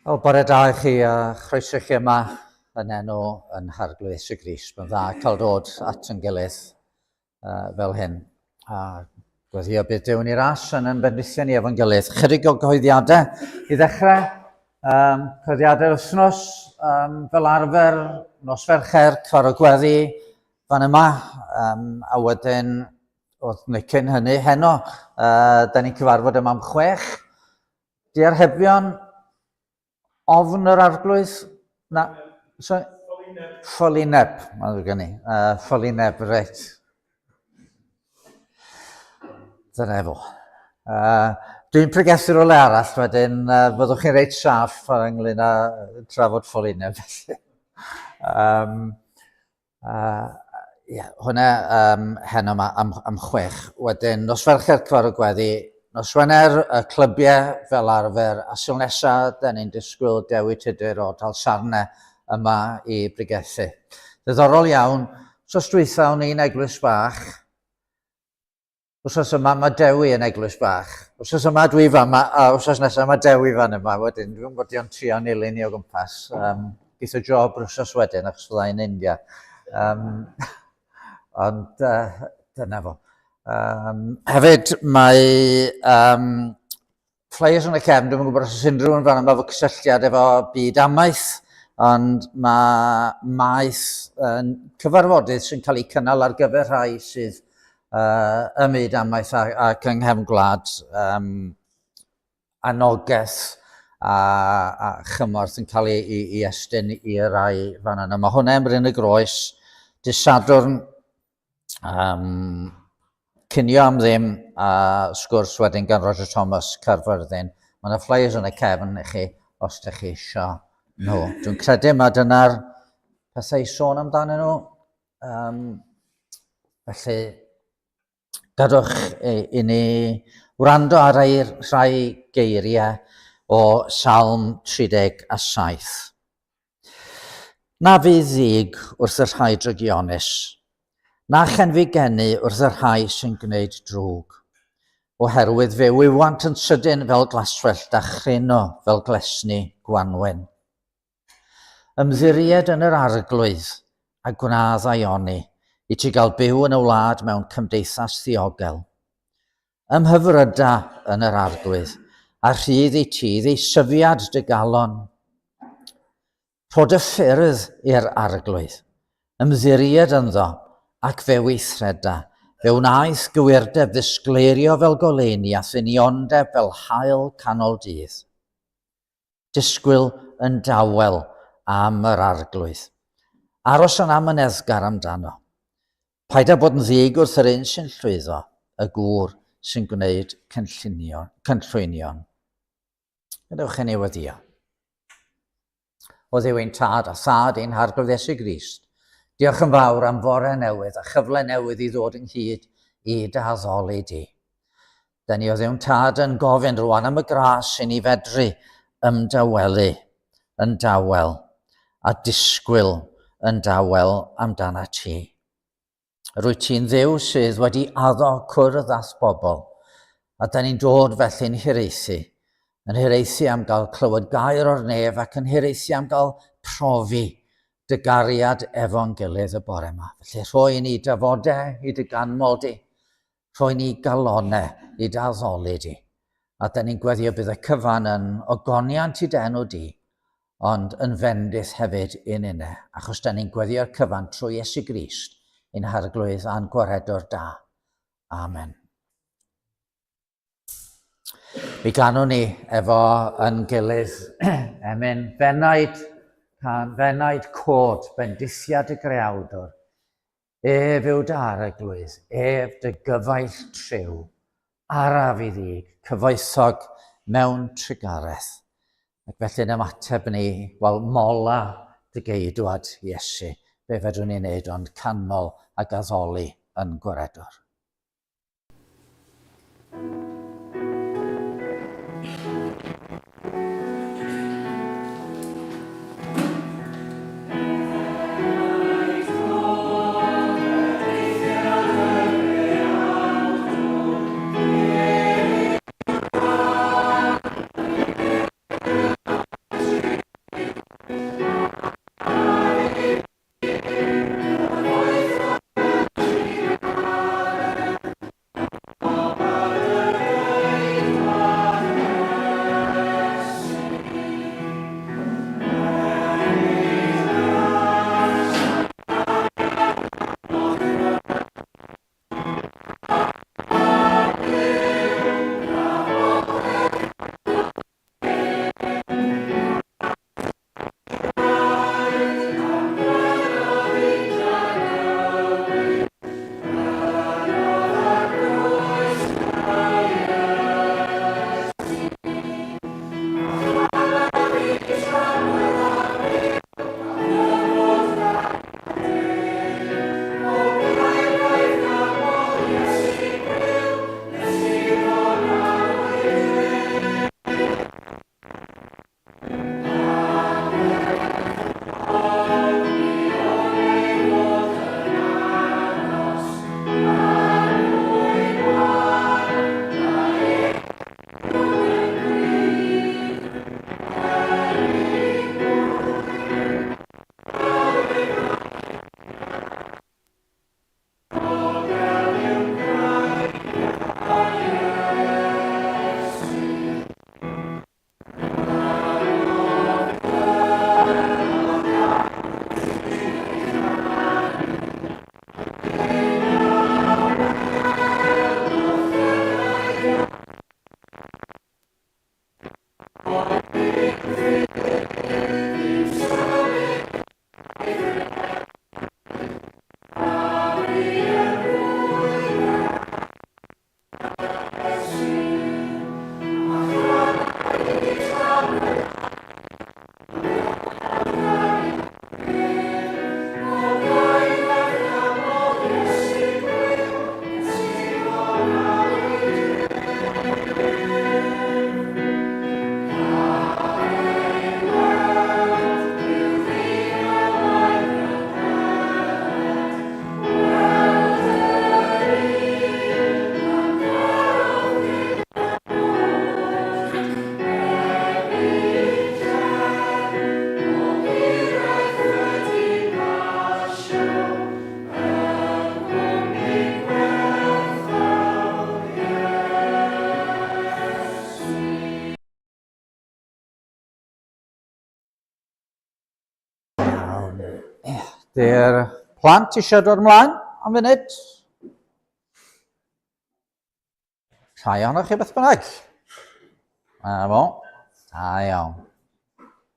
Wel, bore da i chi a chroeso i chi yma yn enw yn Harglwydd Iesu Grist. Mae'n dda cael dod at yn gilydd uh, fel hyn. A gweddio bydd Duw yn ei ras yn yn bendithio ni efo'n gilydd. Chydig o gyhoeddiadau i ddechrau. Um, cyhoeddiadau'r wythnos, um, fel arfer, nos Fercher, cyfarfod gweddi fan yma, um, a wedyn, oedd, neu cyn hynny, heno, uh, da ni'n cyfarfod yma am chwech. Diarhebion, ofn yr arglwydd, na, so, ffolineb, mae'n ddrwg gen i, uh, ffolineb, reit. Dyna efo. Uh, Dwi'n pregethu rhywle arall wedyn, uh, fyddwch chi'n reit saff ynglyn â trafod ffolineb felly. Um, Uh, yeah, hwnna um, heno yma am, am chwech. Wedyn, nos Fercher cyfarfod gweddi, nos Wener y clybiau fel arfer, a sil nesa, da ni'n disgwyl Dewi Tudur o Dalsarne yma i bregethu. Ddiddorol iawn, sos dwytha o'n i'n eglwys bach, Wsos yma mae Dewi yn eglwys bach. Wsos yma dwi fama, a wsos nesaf mae Dewi fan yma. Wedyn, dwi'n gwybod di o'n trio nilyn ni o gwmpas. Um, Geith o job yr wsos wedyn, achos fydda i'n India. Um, ond uh, dyna fo. Um, hefyd, mae um, flyers yn y cefn, dwi'm yn gwybod os oes unrhyw un fan yma efo cysylltiad efo byd amaeth, ond mae maeth yn cyfarfodydd sy'n cael eu cynnal ar gyfer rhai sydd uh, ym myd amaeth ac yng nghefn gwlad, um, anogaeth a, a chymorth yn cael ei, ei, ei estyn i'r rai fan yna. Mae hwnna ym Mryn y Groes, dydd Sadwrn, Um, cinio am ddim a sgwrs wedyn gan Roger Thomas, Caerfyrddin. Mae yna flyers yn y cefn i chi os ydych chi eisiau nhw. Dwi'n credu mae dyna'r pethau i sôn amdanyn nhw. Um, felly, gadwch i, i ni wrando ar ei rhai geiriau o Salm 37. Na fydd ddig wrth y rhai drygionus, na chenfigenu wrth y rhai sy'n gwneud drwg, oherwydd fe wywant yn sydyn fel glaswellt a chryno fel glesni gwanwyn. Ymddiried yn yr Arglwydd a gwna ddaioni i ti gael byw yn y wlad mewn cymdeithas ddiogel. Ymhyfryda yn yr Arglwydd, a rhydd i ti ddeisyfiad dy galon. Rho dy ffyrdd i'r Arglwydd, ymddiried ynddo, ac fe weithreda. Fe wnaeth gywirdeb ddisgleirio fel goleuni a thuniondeb fel haul canol dydd. Disgwyl yn dawel am yr Arglwydd. Aros yn amyneddgar amdano. Paid â bod yn ddig wrth yr un sy'n llwyddo, y gŵr sy'n gwneud cynllwynion. Gadewch i ni weddio. O Dduw ein Tad a Thad ein Harglwydd Iesu Grist, diolch yn fawr am fore newydd a chyfle newydd i ddod ynghyd i dy addoli di. Da ni o Dduw'n Tad yn gofyn rwan am y gras i ni fedru ymdawelu yn dawel a disgwyl yn dawel amdana ti. Rwyt ti'n Dduw sydd wedi addo cwrdd â'th bobl, a da ni'n dod felly'n hiraethu, yn hiraethu am gael clywed gair o'r nef ac yn hiraethu am gael profi dy gariad efo'n gilydd y bore yma. Felly rhoi i ni dafodau i dy ganmol di, rhoi ni galonau i dy addoli di. A da ni'n gweddio bydd y cyfan yn ogoniant i dy enw di, ond yn fendith hefyd i'n inne, achos da ni'n gweddio'r cyfan trwy Iesu Grist, ein Harglwydd a'n Gwaredwr da. Amen. Mi ganwn ni efo yn gilydd emyn fenaid, can fenaid cod, bendithiad y greawdwr. Ef yw dy arglwydd, ef dy gyfaill triw, araf i ddig, cyfoethog mewn trugaredd. Ac felly yn ymateb ni, wel, mola dy geidwad, Iesu, be fedrwn ni wneud ond canmol ac addoli yn Gwaredwr. Dy'r plant eisiau dod ymlaen am funud? Rhai ohonoch chi beth bynnag. Na fo. Da iawn.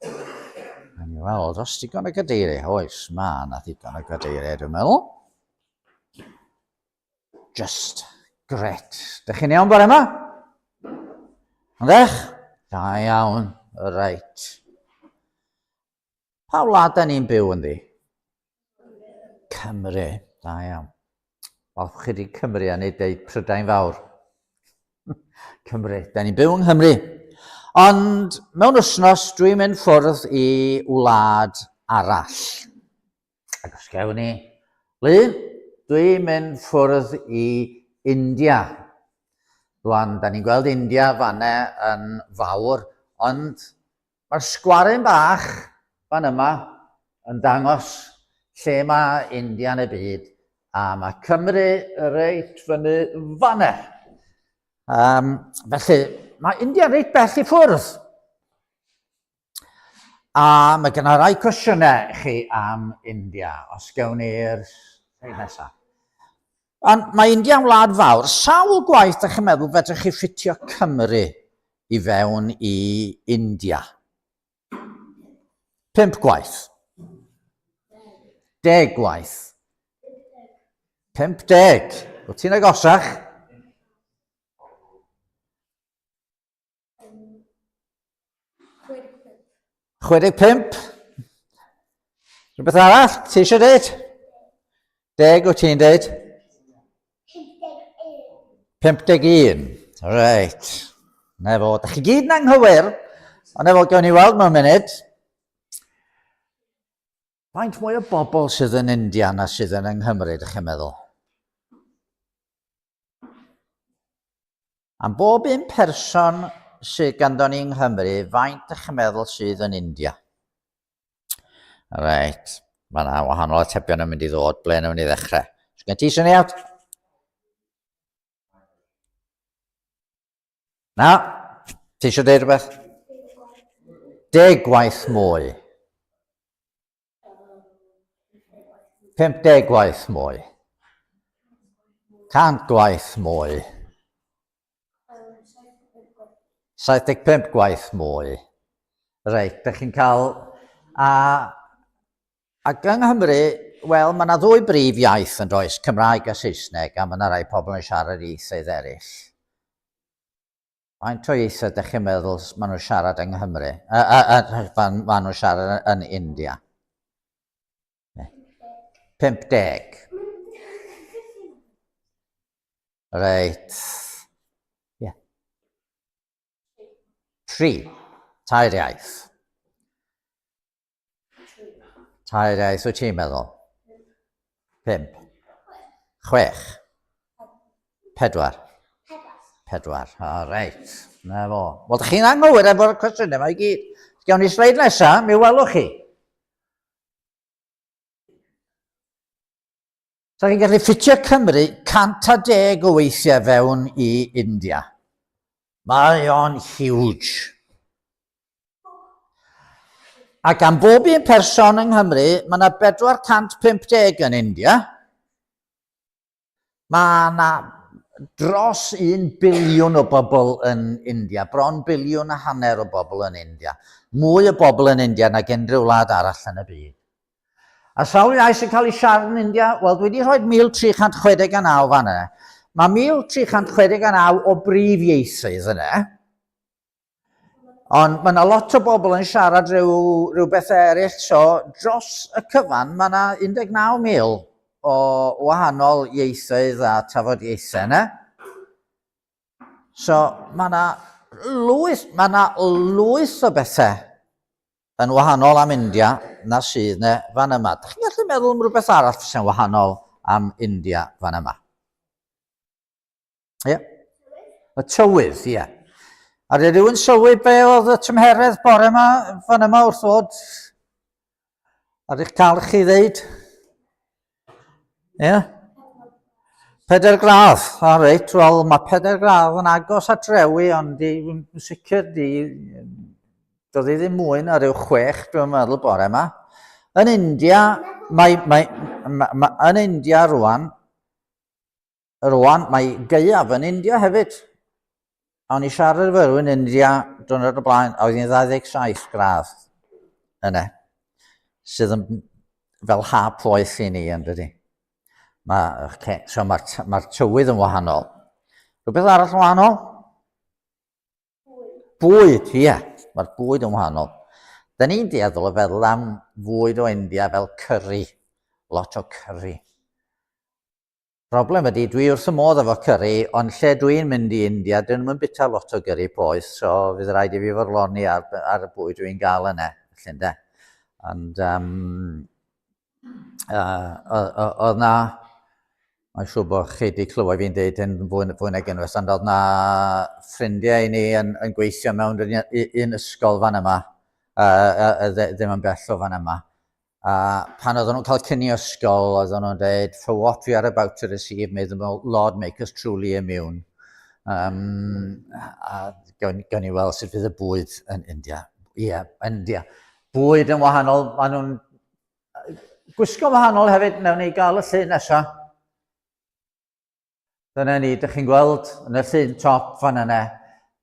Nawn ni weld os digon o gadeiriau. Oes, mae yna ddigon o gadeiriau, dwi'n meddwl. Just gret. Dych chi'n iawn bore yma? Yndych? Da iawn. Reit. Pa wlad da ni'n byw ynddi? Cymru. Da iawn. Falch chi di Cymru a nid deud Prydain Fawr. Cymru. Da ni'n byw yng Nghymru. Ond mewn wythnos dwi'n mynd ffwrdd i wlad arall. Ac os gewn ni lun, dwi'n mynd ffwrdd i India. Rwan, da ni'n gweld India fanne yn fawr, ond Mae'r sgwaryn bach fan yma yn dangos lle mae India yn y byd, a mae Cymru reit fyny fanne. Um, felly, mae India reit bell i ffwrdd. A mae gen rai cwestiynau i chi am India, os gewn ni'r rhai nesaf. Ond mae India'n wlad fawr. Sawl gwaith da chi'n meddwl fedrwch chi ffitio Cymru i fewn i India? Pump gwaith. Deg gwaith. 50. Wyt ti'n agosach? 65. Rhywbeth arall? Ti eisiau dweud? Deg wyt ti'n dweud? 51. Reit. Na fo. Da chi gyd yn anghywir. Ond efo, gawn ni weld mewn munud. Faint mwy o bobl sydd yn India na sydd yn yng Nghymru, ydych chi'n meddwl? Am bob un person sydd ganddo ni yng Nghymru, faint ydych chi'n meddwl sydd yn India? Reit, mae yna wahanol atebion yn mynd i ddod, ble wnawn ni ddechrau? Sgen ti syniad? Na? Ti eisiau dweud rhywbeth? Deg gwaith mwy. 50 gwaith mwy. 100 gwaith mwy. 75 gwaith mwy. Reit, da chi'n cael... A, ac yng Nghymru, wel, mae yna ddwy brif iaith yn does, Cymraeg a Saesneg, a mae yna rai pobl yn siarad ieithoedd eraill. Faint o ieithoedd ydych chi'n meddwl maen nhw'n siarad yng Nghymru? Maen nhw'n siarad yn India? 50. Reit. Ie. Yeah. Tri. Tair iaith. Tair iaith, wyt ti'n meddwl? Pump. Chwech. Pedwar. Pedwar. O, reit. Na fo. Wel, dych chi'n anghywir efo'r cwestiynau yma i gyd. Gawn ni sleid nesaf, mi welwch chi. Sa chi'n gallu ffitio Cymru 110 o weithiau fewn i India. Mae o'n huge. Ac am bob un person yng Nghymru, mae yna 450 yn India. Mae yna dros 1 biliwn o bobl yn India, bron biliwn a hanner o bobl yn India. Mwy o bobl yn India nag unrhyw wlad arall yn y byd. A sawl iaith sy'n cael ei siarad yn India? Wel, dwi wedi rhoi 1369 fan yna. Mae 1369 o brif ieithoedd yna. Ond mae yna lot o bobl yn siarad rhyw, rhyw bethau eraill, so dros y cyfan mae yna 19,000 o wahanol ieithoedd a tafodieithau yna. So mae yna lwyth, mae yna lwyth o bethau yn wahanol am India na sydd ne fan yma. Dych chi'n gallu meddwl am rhywbeth arall sy'n wahanol am India fan yma? Ie. Yeah. Y tywydd, ie. Yeah. A rydw rhywun sylwi be oedd y tymheredd bore yma fan yma wrth ddod ar eich cael chi ddeud? Ie? Yeah. Pedair gradd. O reit, wel mae pedair gradd yn agos at rewi, ond di, yn sicr di, doedd hi ddim mwy na rhyw chwech, dwi'n meddwl, bore yma. Yn India, mae, mae, mae, mae, yn India rwan, rwan, mae gaeaf yn India hefyd. A o'n i siarad efo rhywun yn India diwrnod o blaen, a oedd hi'n 27 gradd yna, sydd yn fel ha poeth i ni, yn dydy. Mae, okay, so mae'r mae tywydd yn wahanol. Rhywbeth arall yn wahanol? Bwyd, ie. Yeah. Mae'r bwyd yn wahanol. Da ni'n dueddol o feddwl am fwyd o India fel curry. Lot o curry. Problem ydy, dwi wrth y modd efo curry, ond lle dwi'n mynd i India, dyn nhw'n bita lot o gyrri poeth, so fydd rhaid i fi fodloni ar, ar y bwyd dwi'n gael yna, felly ynde. Ond um, oedd na, mae'n siŵr bod chi wedi clywed fi'n deud hyn fwy, fwy nag unwaith, ond oedd na ffrindiau i ni yn, yn gweithio mewn un, un ysgol fan yma, uh, uh, ddim yn bell o fan yma. A pan oedden nhw'n cael cinio ysgol, oedden nhw'n dweud, for what we are about to receive, may the Lord make us truly immune. Um, a gawn, gawn ni weld sut fydd y bwyd yn India. Ie, yeah, India. Bwyd yn wahanol, maen nhw'n gwisgo wahanol hefyd, newn ni gael y llun nesaf. Dyna ni, dych chi'n gweld yn y llun top fan yna,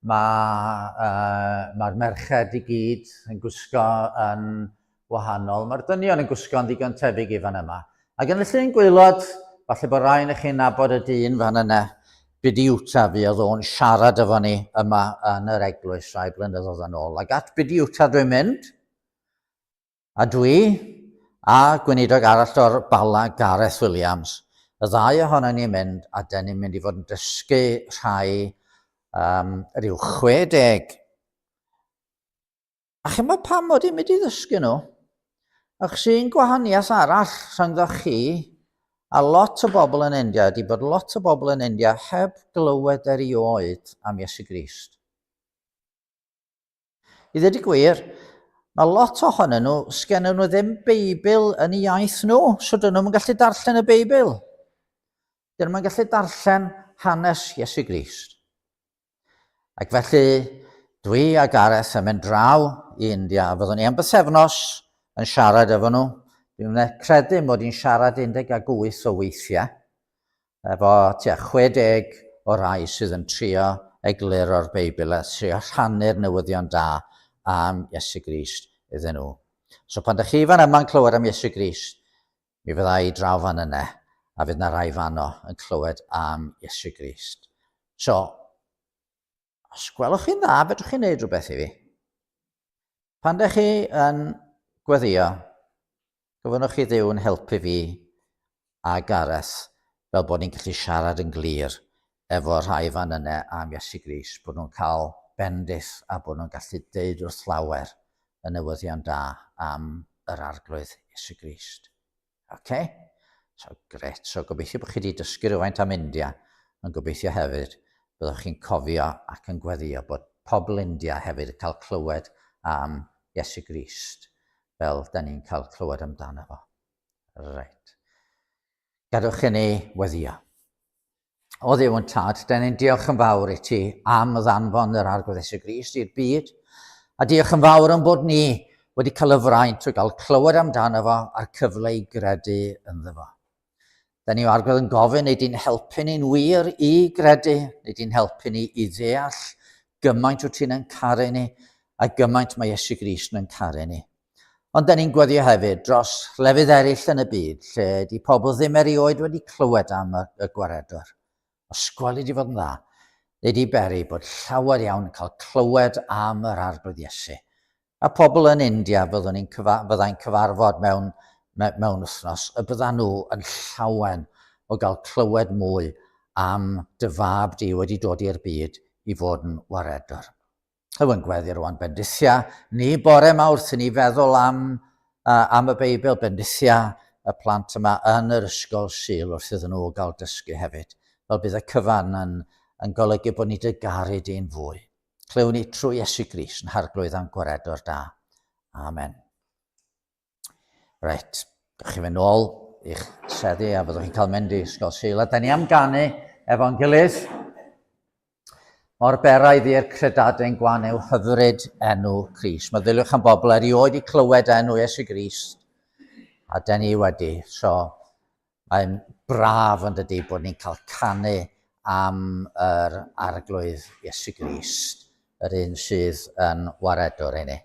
mae'r uh, mae merched i gyd yn gwisgo yn wahanol. Mae'r dynion yn gwisgo yn ddigon tebyg i fan yma. Ac yn y llun gwaelod, falle bod rai yn chi'n nabod y dyn fan yna, Bidiwta fi oedd o'n siarad efo ni yma yn yr eglwys rhai blynyddoedd yn ôl. Ac at Bidiwta dwi'n mynd, A dwi, a gweinidog arall o'r Bala, Gareth Williams, y ddau ohonon ni'n mynd, a dyn ni'n mynd i fod yn dysgu rhai um, rhyw 60. A chi'n meddwl pam mod i'n mynd i ddysgu nhw? Achos un gwahaniaeth arall rhyngddo chi a lot o bobl yn India ydy bod lot o bobl yn India heb glywed erioed am Iesu Grist. I ddweud y gwir, mae lot ohonyn nhw, sgennyn nhw ddim Beibl yn eu iaith nhw, so dyn nhw'n gallu darllen y Beibl. Dyn nhw'n gallu darllen hanes Iesu Grist. Ac felly, dwi a Gareth yn mynd draw i India, a fyddwn ni am bythefnos yn siarad efo nhw. Dwi'n credu mod i'n siarad 18 o weithiau. efo tua 60 o rai sydd yn trio egluro'r Beibl a trio rhannu'r newyddion da am Iesu Grist iddyn nhw. So pan ydych chi fan yma'n clywed am Iesu Grist, mi fydda i draw fan yna, a fydd na rai fanno yn clywed am Iesu Grist. So, os gwelwch chi'n dda, fedrwch chi wneud rhywbeth i fi. Pan ydych chi yn gweddio, gofynnwch i Dduw yn helpu fi a Gareth fel bod ni'n gallu siarad yn glir efo rhai fan yna am Iesu Grist, bod nhw'n cael bendith a bod nhw'n gallu deud wrth lawer y newyddion da am yr Arglwydd Iesu Grist. Ok? So, gret. So, gobeithio bod chi wedi dysgu rhywfaint am India, ond gobeithio hefyd byddwch chi'n cofio ac yn gweddio bod pobl India hefyd yn cael clywed am Iesu Grist, fel da ni'n cael clywed amdano fo. Reit. Gadewch i ni weddio. O Dduw yn Tad, dyn ni'n diolch yn fawr i ti am ddanfon yr Arglwydd Iesu Grist i'r byd, a diolch yn fawr am bod ni wedi cael y fraint o gael clywed amdano fo a'r cyfle i gredu ynddo fo. Da ni o Arglwydd yn gofyn, neu di'n helpu ni'n wir i gredu, neu di'n helpu ni i ddeall gymaint wyt ti'n yn caru ni, a gymaint mae Iesu Grist yn caru ni. Ond da ni'n gweddio hefyd dros lefydd eraill yn y byd lle di pobl ddim erioed wedi clywed am y, y gwaredwr. Os gweli di fod yn dda, neu di beri bod llawer iawn yn cael clywed am yr Arglwydd Iesu. A pobl yn India fyddwn ni'n cyfa fyddai'n cyfarfod mewn, mewn wythnos, y byddan nhw yn llawen o gael clywed mwy am dy fab di wedi dod i'r byd i fod yn waredwr. Hyw'n gweddi rwan, bendithia ni bore yma wrth i ni feddwl am, uh, am y Beibl, bendithia y plant yma yn yr ysgol Sul wrth iddyn nhw gael dysgu hefyd. Fel bydd y cyfan yn, yn golygu bod ni dy garu di'n fwy. Clywn ni trwy Iesu Grist yn harglwydd a'n gwaredwr da. Amen. Reit, gewch chi fynd nôl i'ch seddi a fyddwch chi'n cael mynd i Ysgol Sul. A da ni am ganu efo'n gilydd. Mor beraidd i'r credadau'n gwan yw hyfryd enw Crist. Meddyliwch am bobl erioed i clywed enw Iesu Grist. A den ni wedi, so mae'n braf yn dydy bod ni'n cael canu am yr Arglwydd Iesu Grist, yr un sydd yn waredwr i ni.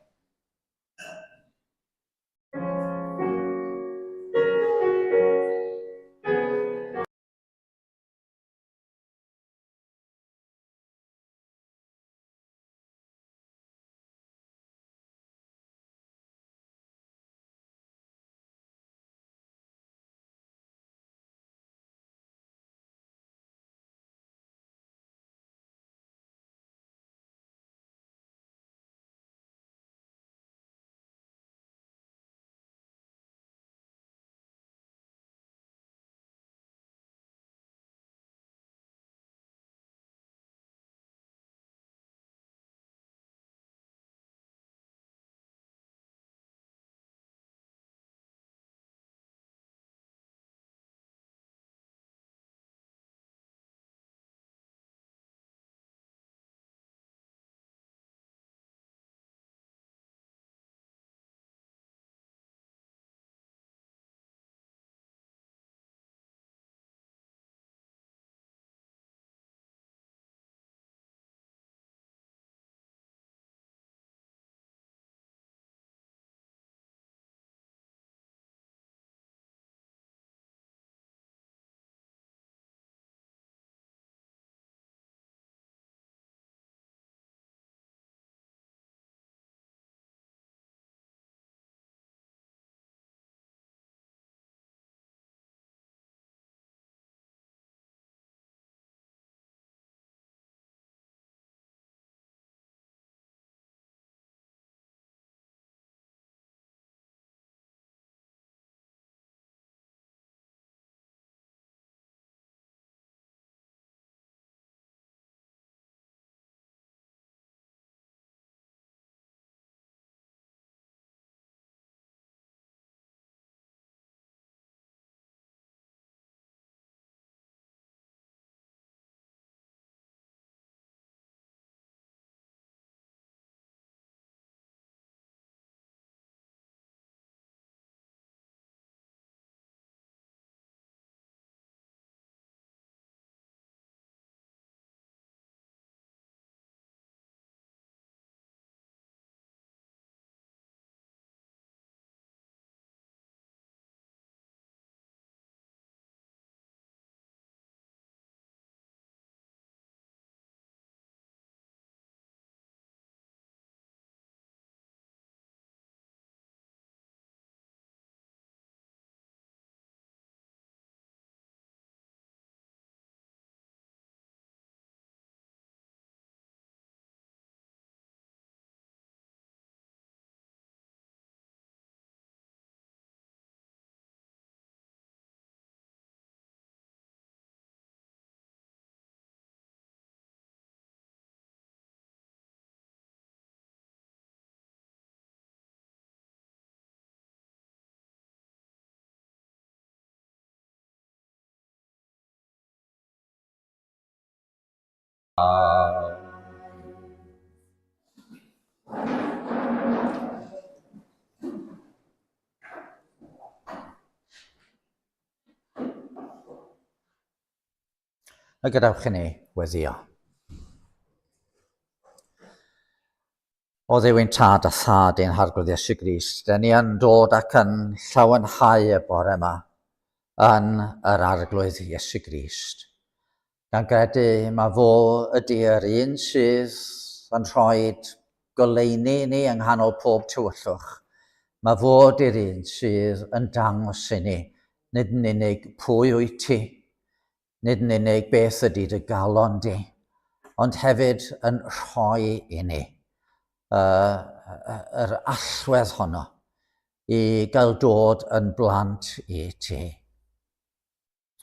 A gadewch i ni weddio. O Dduw ein Tad a Thad ein Harglwydd Iesu Grist, dyn ni yn dod ac yn llawenhau y bore yma yn yr Arglwydd Iesu Grist. Gan gredu mae fo ydy yr un sydd yn rhoi goleuni i ni yng nghanol pob tywyllwch. Mae fo ydy'r un sydd yn dangos i ni, nid yn unig pwy wyt ti, Nid yn unig beth ydy dy galon di, ond hefyd yn rhoi i ni uh, yr allwedd honno i gael dod yn blant i ti.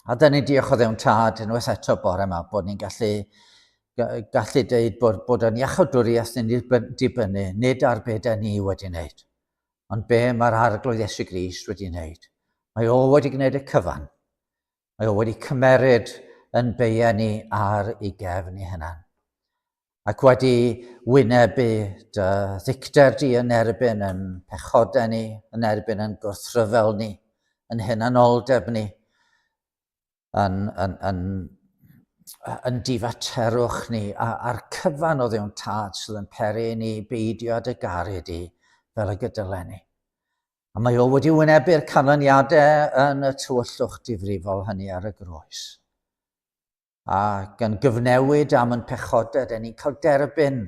A dyn ni'n diolch o ddewn tad unwaith eto bore yma bod ni'n gallu, gallu deud bod, bod yn iachawdwriaeth ni'n dibynnu nid ar be da ni wedi wneud, ond be mae'r Arglwydd Iesu Grist wedi wneud. Mae o wedi gwneud y cyfan. Mae o wedi cymeryd yn beia ni ar ei gefn ei hunan, ac wedi wynebu dy ddicter di yn erbyn yn pechodau ni, yn erbyn yn gwrthryfel ni. yn hunanoldeb ni, yn, yn, yn, yn difaterwch ni, a'r cyfan o ddiwn tad sydd yn peri i ni beidio â dy garu di fel y gydylen ni. A mae o wedi wynebu'r canlyniadau yn y tywyllwch difrifol hynny ar y groes. Ac yn gyfnewid am yn pechodau, dyn ni'n cael derbyn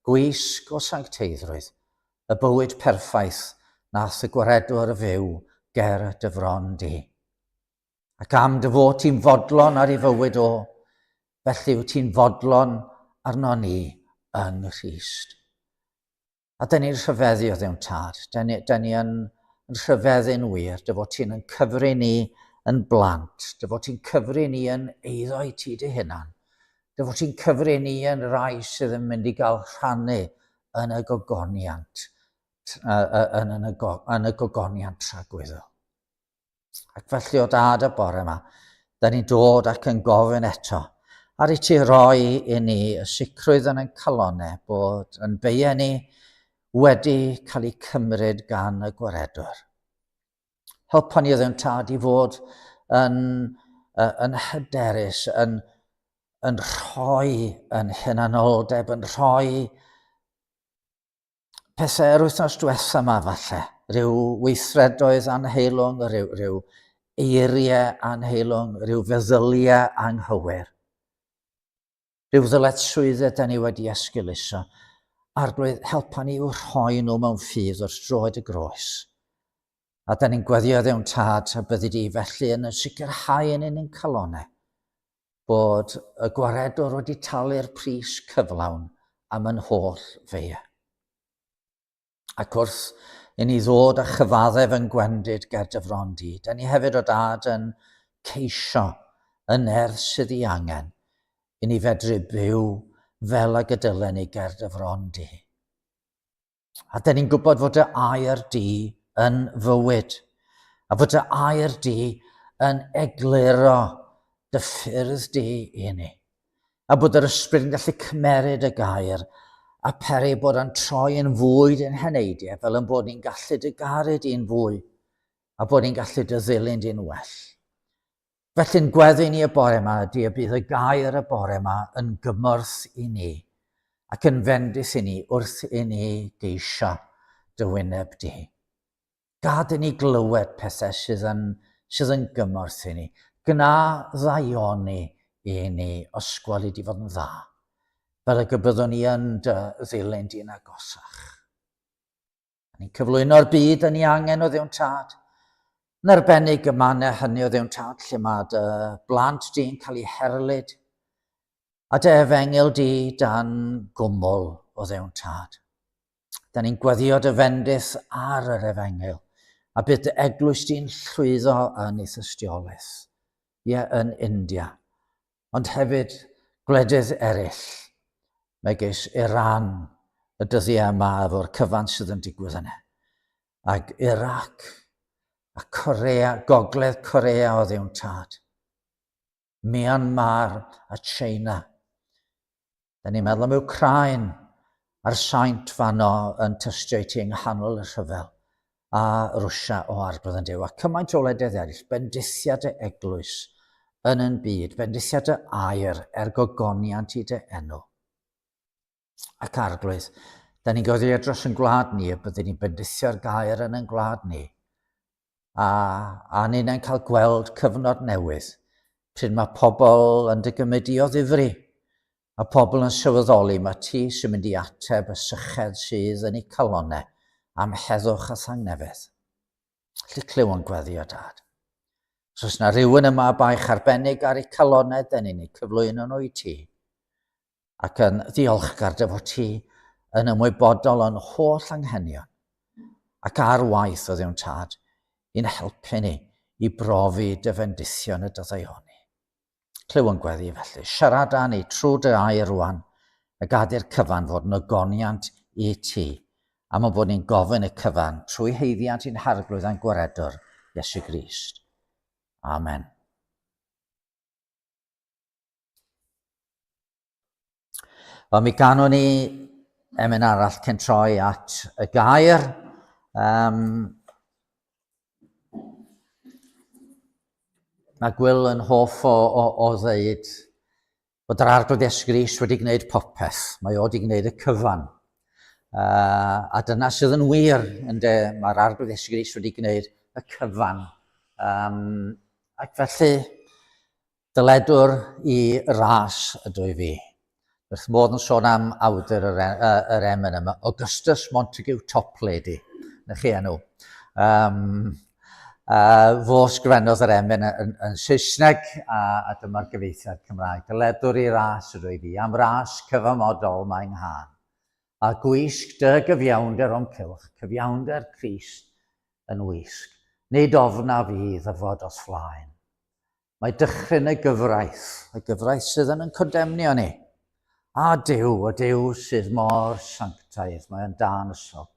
gwisg o sancteiddrwydd, y bywyd perffaith nath y gwaredwr fyw ger dy fron di. Ac am dy fod ti'n fodlon ar ei fywyd o, felly wyt ti'n fodlon arno ni yng Nghrist. A dyn ni'n rhyfeddu o ddewn tad. Dyn ni, dyn ni yn, yn rhyfeddu'n wir, dy fod ti'n yn cyfri ni yn blant, dy fod ti'n cyfri ni yn eiddo i ti dy hunan, dy fod ti'n cyfri ni yn rai sydd yn mynd i gael rhannu yn y gogoniant, yn, yn, y, yn y gogoniant tragwyddol. Ac felly o dad y bore yma, da ni'n dod ac yn gofyn eto, ar i ti roi i ni y sicrwydd yn ein calonau bod yn beiau ni wedi cael eu cymryd gan y gwaredwr. Helpa ni o ddewn tad i fod yn, yn hyderus, yn, yn rhoi yn hunanoldeb, yn rhoi pethau yr wythnos diwetha yma falle, rhyw weithredoedd anheilwng, rhyw, rhyw eiriau anheilwng, rhyw feddyliau anghywir, rhyw ddyletswyddau da ni wedi esgeuluso. Arglwydd, helpa ni i'w rhoi nhw mewn ffydd wrth droed y groes. A da ni'n gweddio ddewn tad a byddi di felly yn sicrhau yn ein calonau bod y gwaredwr wedi talu'r pris cyflawn am yn holl feie. Ac wrth i ni ddod a chyfaddef yn gwendid ger dy fron di, da ni hefyd o dad yn ceisio y nerth sydd ei angen i ni fedru byw fel ag y dylen ni ger dy fron di. A dyn ni'n gwybod fod dy air di yn fywyd, a fod dy air di yn egluro dy ffyrdd di i ni. A bod yr ysbryd yn gallu cymeryd y gair a peri bod yn troi yn fwyd yn heneidiau fel yn bod ni'n gallu dy garu di'n fwy a bod ni'n gallu dy ddilyn di'n well. Felly'n gweddi ni y bore yma ydy y bydd y gair y bore yma yn gymorth i ni ac yn fendith i ni wrth i ni geisio dy wyneb di. Gad i ni glywed pethau sydd yn, sydd yn gymorth i ni. Gwna ddaioni i ni os gweli di fod yn dda, fel y byddwn ni yn dy ddilyn di'n agosach. Ni'n cyflwyno'r byd yn ei angen o ddiwn tad. Yn arbennig y mannau hynny o ddiwn tad lle mae dy blant di'n cael ei herlid a dy efengyl di dan gwmwl o ddiwn tad. Da ni'n gweddio dy fendith ar yr efengyl a bydd dy eglwys di'n llwyddo yn ei thystiolaeth, ie, yn India, ond hefyd gwledydd eraill, megis Iran y dyddiau yma efo'r cyfan sydd yn digwydd yna, ac Iraq a Corea, Gogledd Corea o ddiwn tad, Myanmar a China. Da ni'n meddwl am Wcráin a'r saint fanno yn tystio i ti yng nghanol y rhyfel a Rwsia o Arglwydd yn Duw a cymaint o wledydd eraill, bendithiad y eglwys yn yn byd, bendithiad y air er gogoniant i dy enw. Ac Arglwydd, da ni'n gweddïo dros yn gwlad ni y byddwn ni'n bendithio'r gair yn yn gwlad ni a, a ninnau'n cael gweld cyfnod newydd pryd mae pobl yn dy gymryd i o ddifri a pobl yn sylweddoli mae ti sy'n mynd i ateb y syched sydd yn eu calonau am heddwch a thangnefedd. Felly clyw yn gweddi o dad. Os oes na rhywun yma baich arbennig ar eu calonau, dyn ni'n eu cyflwyno nhw i ti. ac yn ddiolchgar dy fod ti yn ymwybodol o'n holl anghenion ac ar waith o ddiwn tad i'n helpu ni i brofi dy fendithion y dyddaioni. Clyw yn gweddi felly, siarad â ni trwy dy air rwan a gad i'r cyfan fod yn ogoniant i ti, am y bod ni'n gofyn y cyfan trwy haeddiant i'n Harglwydd a'n Gwaredwr, Iesu Grist. Amen. Wel, mi ganwn ni emyn arall cyn troi at y gair. Um, Mae Gwil yn hoff o, o, o ddeud bod yr Arglwydd Iesu Grist wedi gwneud popeth. Mae o wedi gwneud y cyfan. Uh, a dyna sydd yn wir, ynde, mae'r Arglwydd Iesu Grist wedi gwneud y cyfan. Um, ac felly, Dyledwr i ras ydw i fi. Wrth modd yn sôn am awdur yr, e, yr emyn yma, Augustus Montague Toplady. Na chi enw. Um, uh, fo sgrifennodd yr emyn yn, yn, yn Saesneg, a, a dyma'r gyfeithiad Cymraeg. Dyledwr i ras ydw i fi, am ras cyfamodol mae'n nghân. A gwisg dy gyfiawnder o'm cylch, cyfiawnder Crist yn wisg. Nid ofna fi ddyfod o'th flaen. Mae dychryn y gyfraith, y gyfraith sydd yn yn condemnio ni. A Duw, y Duw sydd mor sanctaidd, mae o'n dan ysol.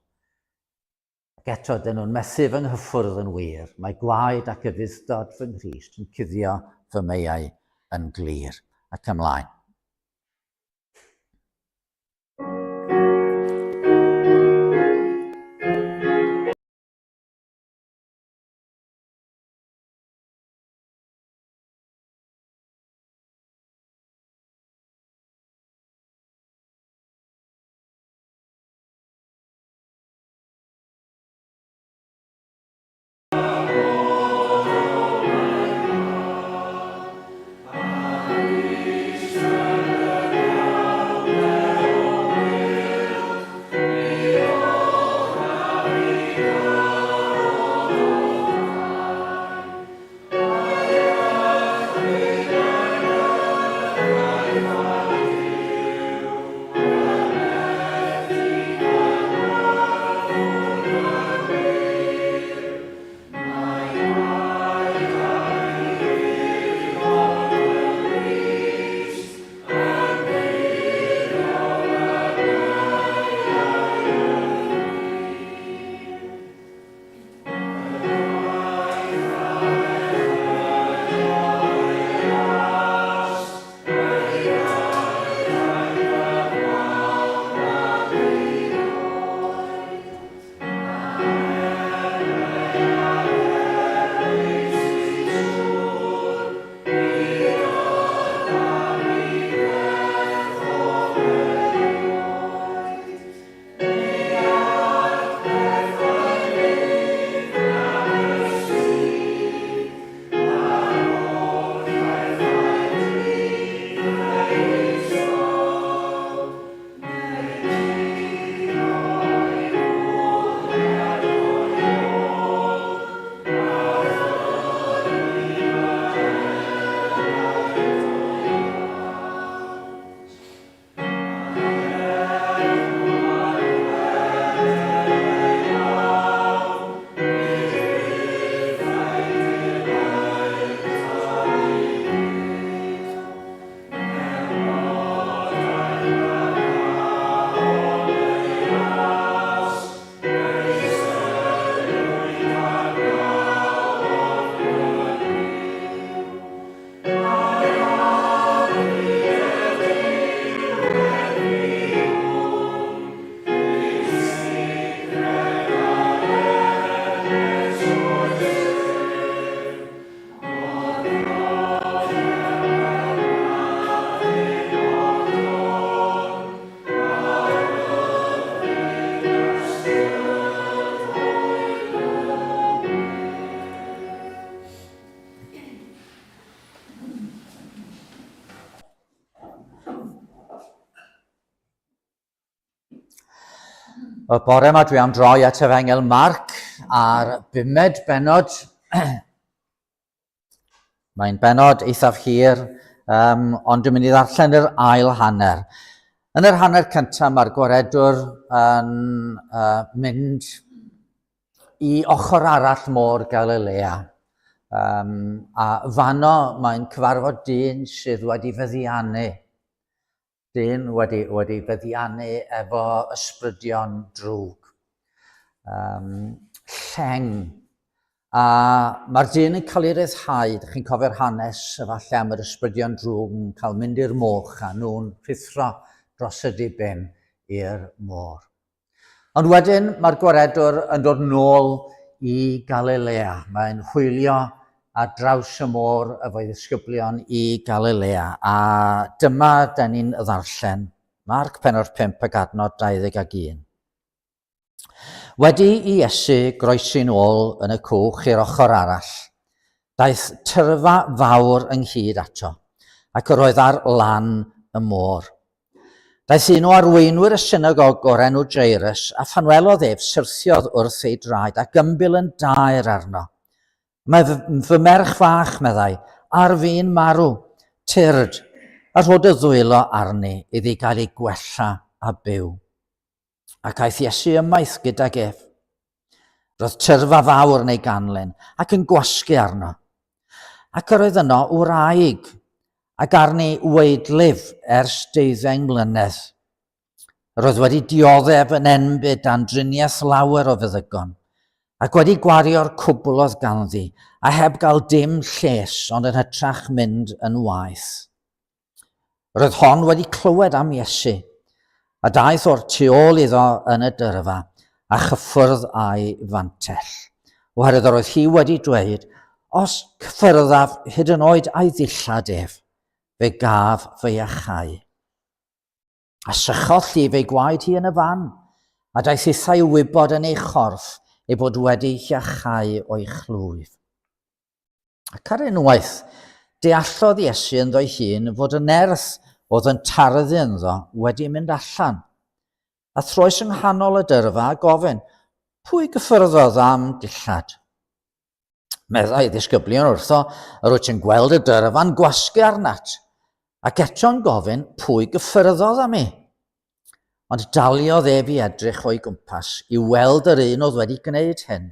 Ac eto, dyn nhw'n methu fy nghyffwrdd yn wir. Mae gwaed ac ufudd-dod fy Nghrist yn cuddio fy meiau yn glir. Ac ymlaen. Y bore yma dwi am droi at Efengyl Marc a'r bumed bennod. Mae'n bennod eithaf hir, um, ond dwi'n mynd i ddarllen yr ail hanner. Yn yr hanner cyntaf mae'r gwaredwr yn uh, mynd i ochr arall môr Galilea. Um, a fanno mae'n cyfarfod dyn sydd wedi feddiannu Dyn wedi, wedi feddiannu efo ysbrydion drwg. Um, lleng. A mae'r dyn yn cael ei ryddhau, ydych chi'n cofio'r hanes efallai am yr ysbrydion drwg yn cael mynd i'r moch a nhw'n rhuthro dros y dibyn i'r môr. Ond wedyn mae'r gwaredwr yn dod nôl i Galilea. Mae'n hwylio ar draws y môr efo'i ddisgyblion i Galilea. A dyma da ni'n ddarllen Marc penod 5 ac adnod 21. Wedi i Iesu groesi'n ôl yn y cwch i'r ochr arall, daeth tyrfa fawr ynghyd ato, ac yr oedd ar lan y môr. Daeth un o arweinwyr y synagog o'r enw Jairus, a phan welodd ef, syrthiodd wrth ei draed ac ymbil yn daer arno. Mae fy merch fach, meddai, ar fin marw. Tyrd, a rho dy ddwylo arni iddi gael ei gwella a byw. Ac aeth Iesu ymaith gydag ef. Roedd tyrfa fawr yn ei ganlyn ac yn gwasgu arno. Ac yr oedd yno wraig, ac arni waedlif ers deuddeng mlynedd. Yr oedd wedi dioddef yn enbyd dan driniaeth lawer o feddygon, ac wedi gwario'r cwbl oedd ganddi, a heb gael dim lles ond yn hytrach mynd yn waeth. Roedd hon wedi clywed am Iesu, a daeth o'r tu ôl iddo yn y dyrfa, a chyffwrdd â'i fantell. Oherwydd yr oedd hi wedi dweud, Os cyffyrddaf hyd yn oed â'i ddillad ef, fe gaf fy iachau. A sychodd llif ei gwaed hi yn y fan, a daeth hithau i wybod yn ei chorff ei bod wedi hiachau o'i chlwyf. Ac ar unwaith, deallodd Iesu ynddo'i hun fod y nerth oedd yn tarddu ynddo wedi mynd allan. A throes yng nghanol y dyrfa a gofyn, pwy gyffyrddodd am dillad? Meddai ddisgyblion wrtho, yr wyt yn gweld y dyrfa'n gwasgu arnat, ac eto'n gofyn, pwy gyffyrddodd am i? Ond daliodd ef i edrych o'i gwmpas i weld yr un oedd wedi gwneud hyn.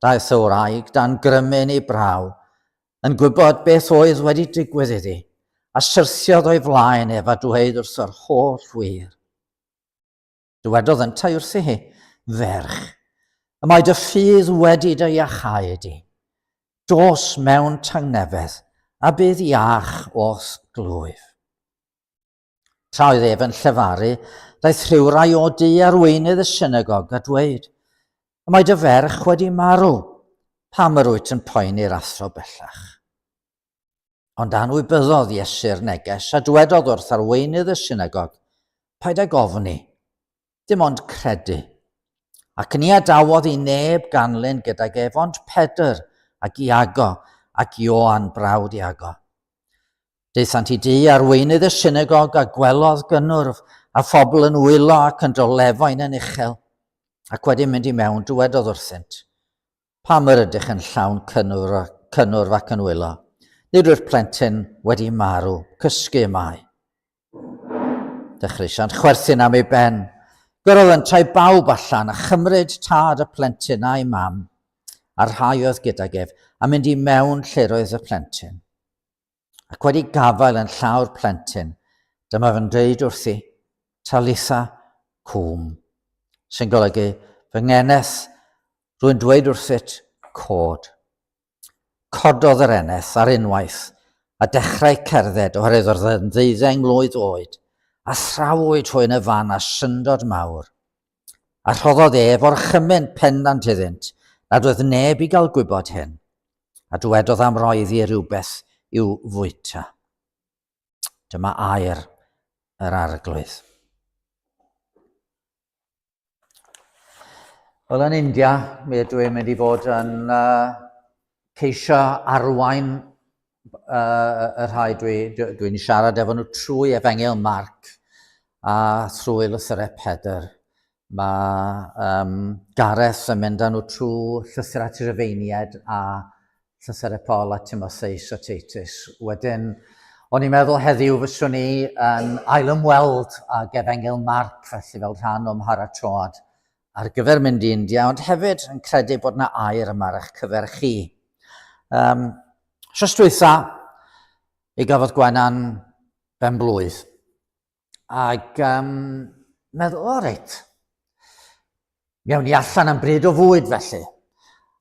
Daeth y wraig dan grymun ei braw, yn gwybod beth oedd wedi digwydd iddi, a syrthiodd o'i flaen ef a dweud wrtho'r holl wir. Dywedodd yntau wrthi hi, Ferch, y mae dy ffydd wedi dy iachau di. Dos mewn tangnefedd, a bydd iach o'th glwyf. Tra oedd ef yn llefaru, daeth rhywrai o du arweinydd y synagog a dweud, Y mae dy ferch wedi marw, pam yr wyt yn poeni'r athro bellach? Ond anwybyddodd Iesu'r neges a dwedodd wrth arweinydd y synagog, Paid ag ofni, dim ond credu. Ac ni adawodd i neb ganlyn gydag ef ond Pedr ac Iago ac Ioan brawd Iago. Daethant i dŷ arweinydd y synagog a gwelodd gynnwrf a phobl yn wylo ac yn dolefain yn uchel. Ac wedi mynd i mewn, dywedodd wrthynt, Pam yr ydych yn llawn cynnwrf, cynnwrf ac yn wylo? Nid yw'r plentyn wedi marw, cysgu y mae. Dechreusiant chwerthin am ei ben. Gyrrodd yntau bawb allan a chymryd tad y plentyn a'i mam, a'r rhai oedd gydag ef, a mynd i mewn lle roedd y plentyn. Ac wedi gafael yn llaw'r plentyn, dyma fe'n dweud wrthi, Talitha cwm, sy'n golygu, fy ngeneth, rwy'n dweud wrthyt, cod. Cododd yr eneth ar unwaith a dechrau cerdded oherwydd oedd yn ddeuddeng mlwydd oed, a thrawyd hwy yn y fan â syndod mawr. A rhoddodd ef orchymyn pendant iddynt nad oedd neb i gael gwybod hyn, a dywedodd am roi iddi rhywbeth i'w fwyta. Dyma air yr arglwydd. Wel, yn India, mi ydw i'n mynd i fod yn uh, ceisio arwain uh, y rhai dwi'n dwi, dwi siarad efo nhw trwy Efengyl Marc a thrwy lythyrau Pedr. Mae um, Gareth yn mynd â nhw trwy llythyr at y Rufeiniaid a llythyrau Paul a Timotheus a Titus. Wedyn, o'n i'n meddwl heddiw fyswn i yn ail-ymweld ag Efengyl Marc, felly fel rhan o'm mharatoad ar gyfer mynd i India, ond hefyd yn credu bod yna air yma ar eich cyfer chi. Um, Wsos dwytha, mi gafodd Gwenan ben blwydd. Ac um, meddwl, o reit, mi awn ni allan am bryd o fwyd felly.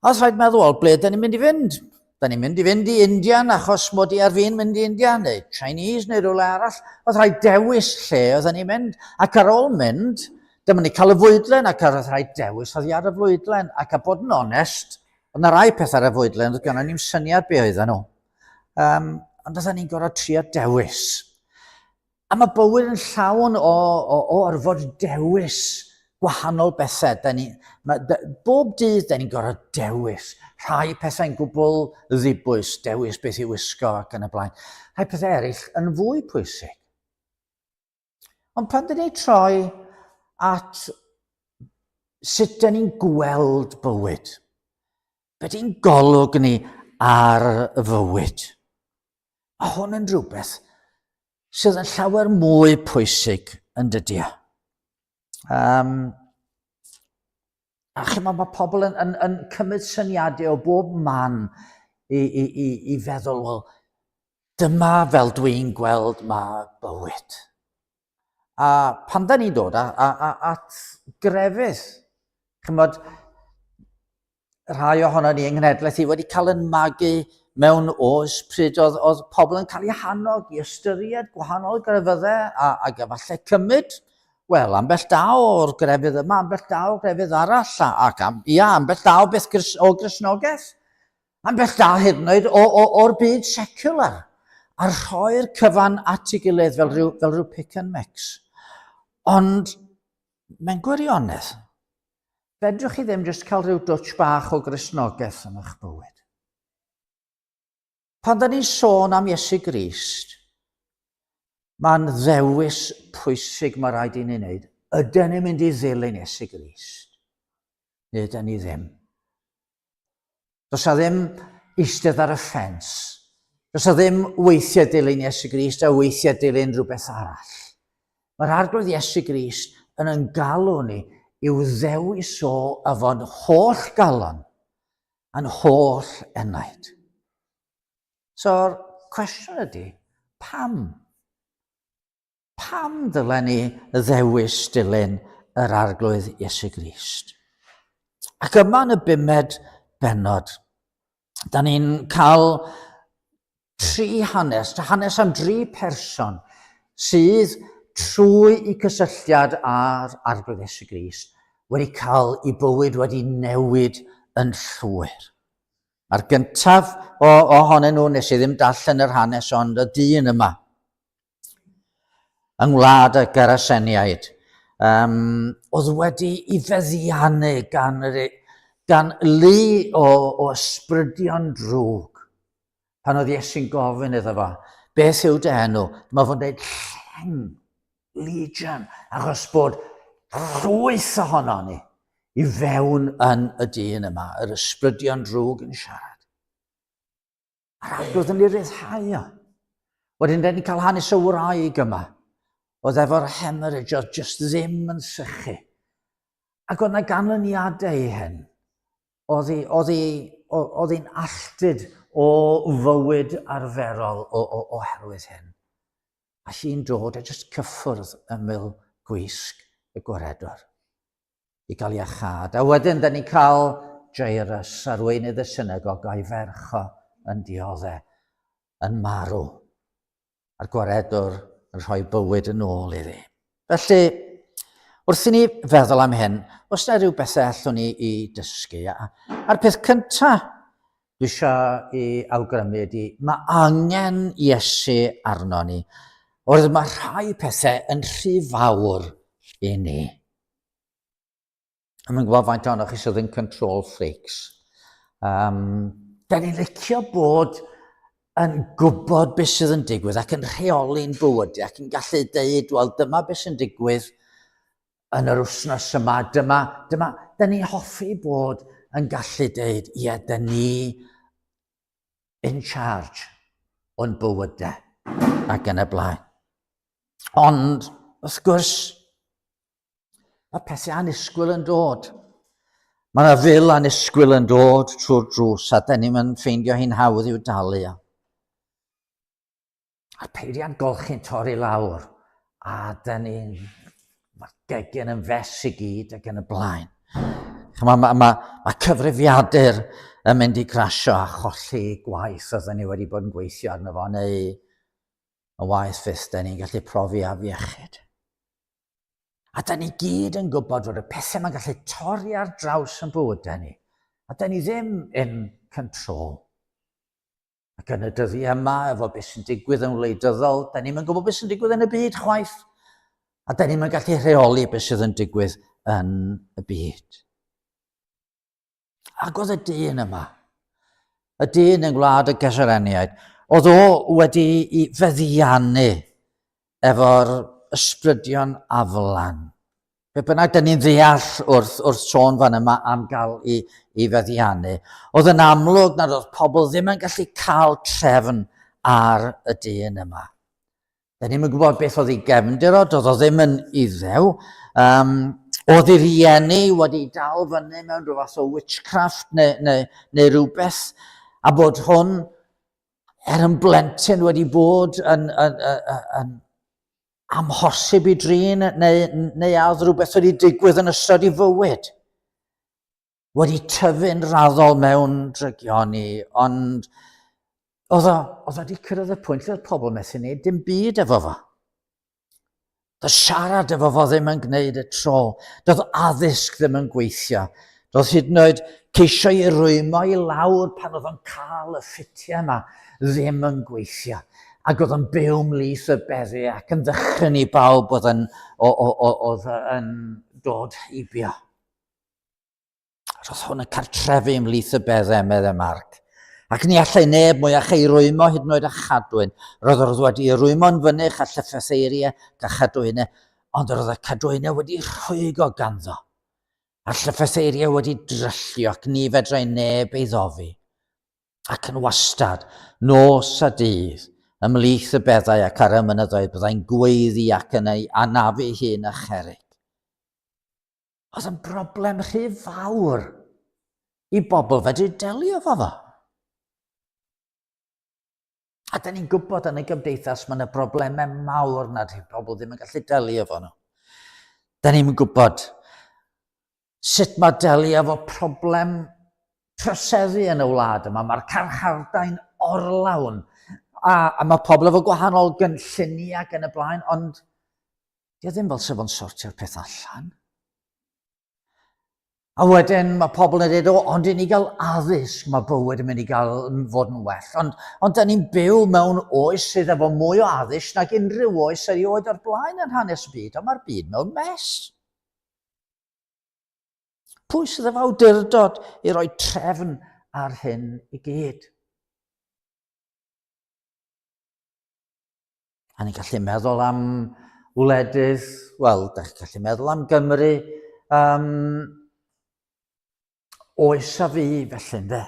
A os rhaid meddwl, wel, ble da ni'n mynd i fynd? Da ni'n mynd i fynd i Indian achos mod i ar fin mynd i India, neu Chinese, neu rhywle arall. Oedd rhaid dewis lle oedden ni'n mynd. Ac ar ôl mynd, dyma ni cael y fwydlen, ac oedd rhaid dewis oedd i ar y fwydlen. Ac a bod yn onest, Oedd yna rai pethau ar y fwydlen, oedd gynnon ni'm syniad be oedden nhw. Um, ond oedden ni'n gorfod trio dewis. A mae bywyd yn llawn o, o, o orfod dewis gwahanol bethau. Da ni, ma, da, bob dydd da ni'n gorfod dewis. Rhai pethau'n gwbl ddibwys, dewis beth i wisgo ac yn y blaen. Rhai pethau eraill yn fwy pwysig. Ond pan dyn ni'n troi at sut dyn ni'n gweld bywyd, be di'n golwg ni ar fywyd, mae hwn yn rhywbeth sydd yn llawer mwy pwysig yn dydy. Um, a chymod, mae pobl yn, yn, yn cymryd syniadau o bob man i, i, i, i feddwl, wel, dyma fel dwi'n gweld mae bywyd. A pan da ni'n dod a, a, a, at grefydd, chymod, rhai ohono ni yng nghenhedlaeth i wedi cael yn magu mewn oes pryd oedd, oedd pobl yn cael eu hannog i ystyried gwahanol grefyddau a, ac efallai cymryd, wel, ambell da o'r grefydd yma, ambell da o'r grefydd arall, a, ac am, ia, ambell da o beth gris, o Gristnogaeth, ambell da hyd yn oed o, o, o'r byd secular, a rhoi'r cyfan at ei gilydd fel rhyw, fel rhyw pick and mix. Ond, mewn gwirionedd, Fedrwch chi ddim jyst cael rhyw dwtsh bach o Gristnogaeth yn eich bywyd. Pan da ni'n sôn am Iesu Grist, mae'n ddewis pwysig mae rhaid i ni wneud. Ydyn ni'n mynd i ddilyn Iesu Grist? Neu ydyn ni ddim? Does a ddim eistedd ar y ffens. Does a ddim weithiau dilyn Iesu Grist a weithiau dilyn rhywbeth arall. Mae'r Arglwydd Iesu Grist yn yn galw ni i'w ddewis o efo'n holl galon a'n holl enaid. So'r cwestiwn ydy, pam? Pam ddylen ni ddewis dilyn yr Arglwydd Iesu Grist? Ac yma yn y bumed bennod, da ni'n cael tri hanes, hanes am dri person sydd trwy i cysylltiad â'r Arglwydd Iesu Grist wedi cael i bywyd wedi newid yn llwyr. Mae'r gyntaf o, ohonyn nhw, nes i ddim darllen yr hanes, ond y dyn yma, yng ngwlad y Geraseniaid, um, oedd wedi i feddiannu gan, gan lu o, o ysbrydion drwg. Pan oedd Iesu'n gofyn iddo fo, beth yw dy enw? Dyma fo'n dweud, lleng, legion, achos bod llwyth ohono ni i fewn yn y dyn yma, yr ysbrydion drwg yn siarad. A'r arglwydd yn ei ryddhau o. Wedyn, dyn ni'n cael hanes y wraig yma. Oedd efo'r hemorrhage, oedd just ddim yn sychu. Ac oedd yna ganlyniadau i hyn. Oedd hi, oedd hi, oedd hi'n alltud o fywyd arferol o, o, oherwydd hyn. A hi'n dod a just cyffwrdd ymyl gwisg y gwaredwr. i gael iachâd. A wedyn, da ni'n cael Jairus, arweinydd y synagog, a'i ferch o yn diodde, yn marw. A'r gwaredwr yn rhoi bywyd yn ôl iddi. Felly, wrth i ni feddwl am hyn, oes yna rhyw bethau allwn ni i dysgu? A'r peth cyntaf dwi eisiau i awgrymu ydy, mae angen Iesu arno ni. Oherwydd mae rhai pethau yn rhy fawr i ni. Dwi'm yn gwybod faint ohonoch chi sydd yn control freaks. Um, da ni'n licio bod yn gwybod beth sydd yn digwydd ac yn rheoli'n bywydau ac yn gallu deud, wel, dyma beth sy'n digwydd yn yr wythnos yma, dyma, dyma, da ni'n hoffi bod yn gallu deud, ie, da ni in charge o'n bywydau ac yn y blaen. Ond, wrth gwrs, Mae pethau annisgwyl yn dod. Mae yna fil annisgwyl yn dod trwy'r drws a da ni'n ffeindio hi'n hawdd i'w dalu. A'r peiriant golchi'n torri lawr a da ni'n... Mae'r gegin yn fes i gyd ac yn y blaen. Mae, mae, mae, mae cyfrifiadur yn mynd i crasio a cholli gwaith oedden ni wedi bod yn gweithio arno fo, neu yn waeth fyth, da ni'n gallu profi afiechyd. A da ni gyd yn gwybod fod y pethau mae'n gallu torri ar draws yn bywydau ni. A da ni ddim in control. Ac yn y dyddiau yma, efo beth sy'n digwydd yn wleidyddol, da ni'n gwybod beth sy'n digwydd yn y byd chwaith. A da ni'n gallu rheoli beth sydd yn digwydd yn y byd. Ac oedd y dyn yma, y dyn yng ngwlad y Gesareniaid, oedd o wedi i feddiannu efo'r ysbrydion aflan. Be bynnag dyn ni'n ddeall wrth, wrth sôn fan yma am gael i, i feddiannu, oedd yn amlwg nad oedd pobl ddim yn gallu cael trefn ar y dyn yma. Da ni'n gwybod beth oedd ei gefndir o, doedd o ddim yn iddew. Um, oedd ei rieni wedi dal fyny mewn rhyw fath o witchcraft neu, neu, neu rhywbeth, a bod hwn er yn blentyn wedi bod yn, yn, yn, yn, amhosib i drin neu, neu a oedd rhywbeth wedi digwydd yn ystod ei fywyd. Wedi tyfu'n raddol mewn drygioni, ond oedd o, oedd o wedi cyrraedd y pwynt lle oedd pobl methu wneud dim byd efo fo. Doedd siarad efo fo ddim yn gwneud y tro. Doedd addysg ddim yn gweithio. Doedd hyd yn oed ceisio i rwymo i lawr pan oedd o'n cael y ffitiau yma ddim yn gweithio. Ac oedd o'n byw mlith y beddi ac yn ddychryn i bawb oedd yn, o, o, o, oedd yn dod heibio. Roedd hwn yn cartrefu ymhlith y beddau, meddai Marc. Ac ni allai neb mwyach ei rwymo hyd yn oed â chadwyn. Roedd yr oedd wedi ei rwymo'n fynych â llyffetheiriau a chadwynau, ond yr oedd y cadwynau wedi rhwygo ganddo. A'r llyffetheiriau wedi dryllio ac ni fedrai neb ei ddofi. Ac yn wastad, nos a dydd, ymhlith y beddau ac ar y mynyddoedd byddai'n gweiddi ac yn ei anafu hun â cherrig. Oedd yn broblem rhy fawr i bobl fedru delio efo fo. A da ni'n gwybod yn y gymdeithas mae yna broblemau mawr nad yw pobl ddim yn gallu delio efo nhw. Da ni'n gwybod sut mae delio efo problem troseddu yn y wlad yma. Mae'r carchardau'n orlawn a, a mae pobl efo gwahanol gynlluniau ac yn y blaen, ond di o ddim fel sef o'n sortio'r peth allan. A wedyn mae pobl yn dweud, o, ond i ni gael addysg, mae bywyd yn mynd i gael fod yn well. Ond, ond da ni'n byw mewn oes sydd efo mwy o addysg nag unrhyw oes erioed o'r blaen yn hanes y byd, ond mae'r byd mewn mess. Pwy sydd efo awdurdod i roi trefn ar hyn i gyd? A ni'n gallu meddwl am wledydd, wel, da chi'n gallu meddwl am Gymru, um, oes a fi felly, ynddo.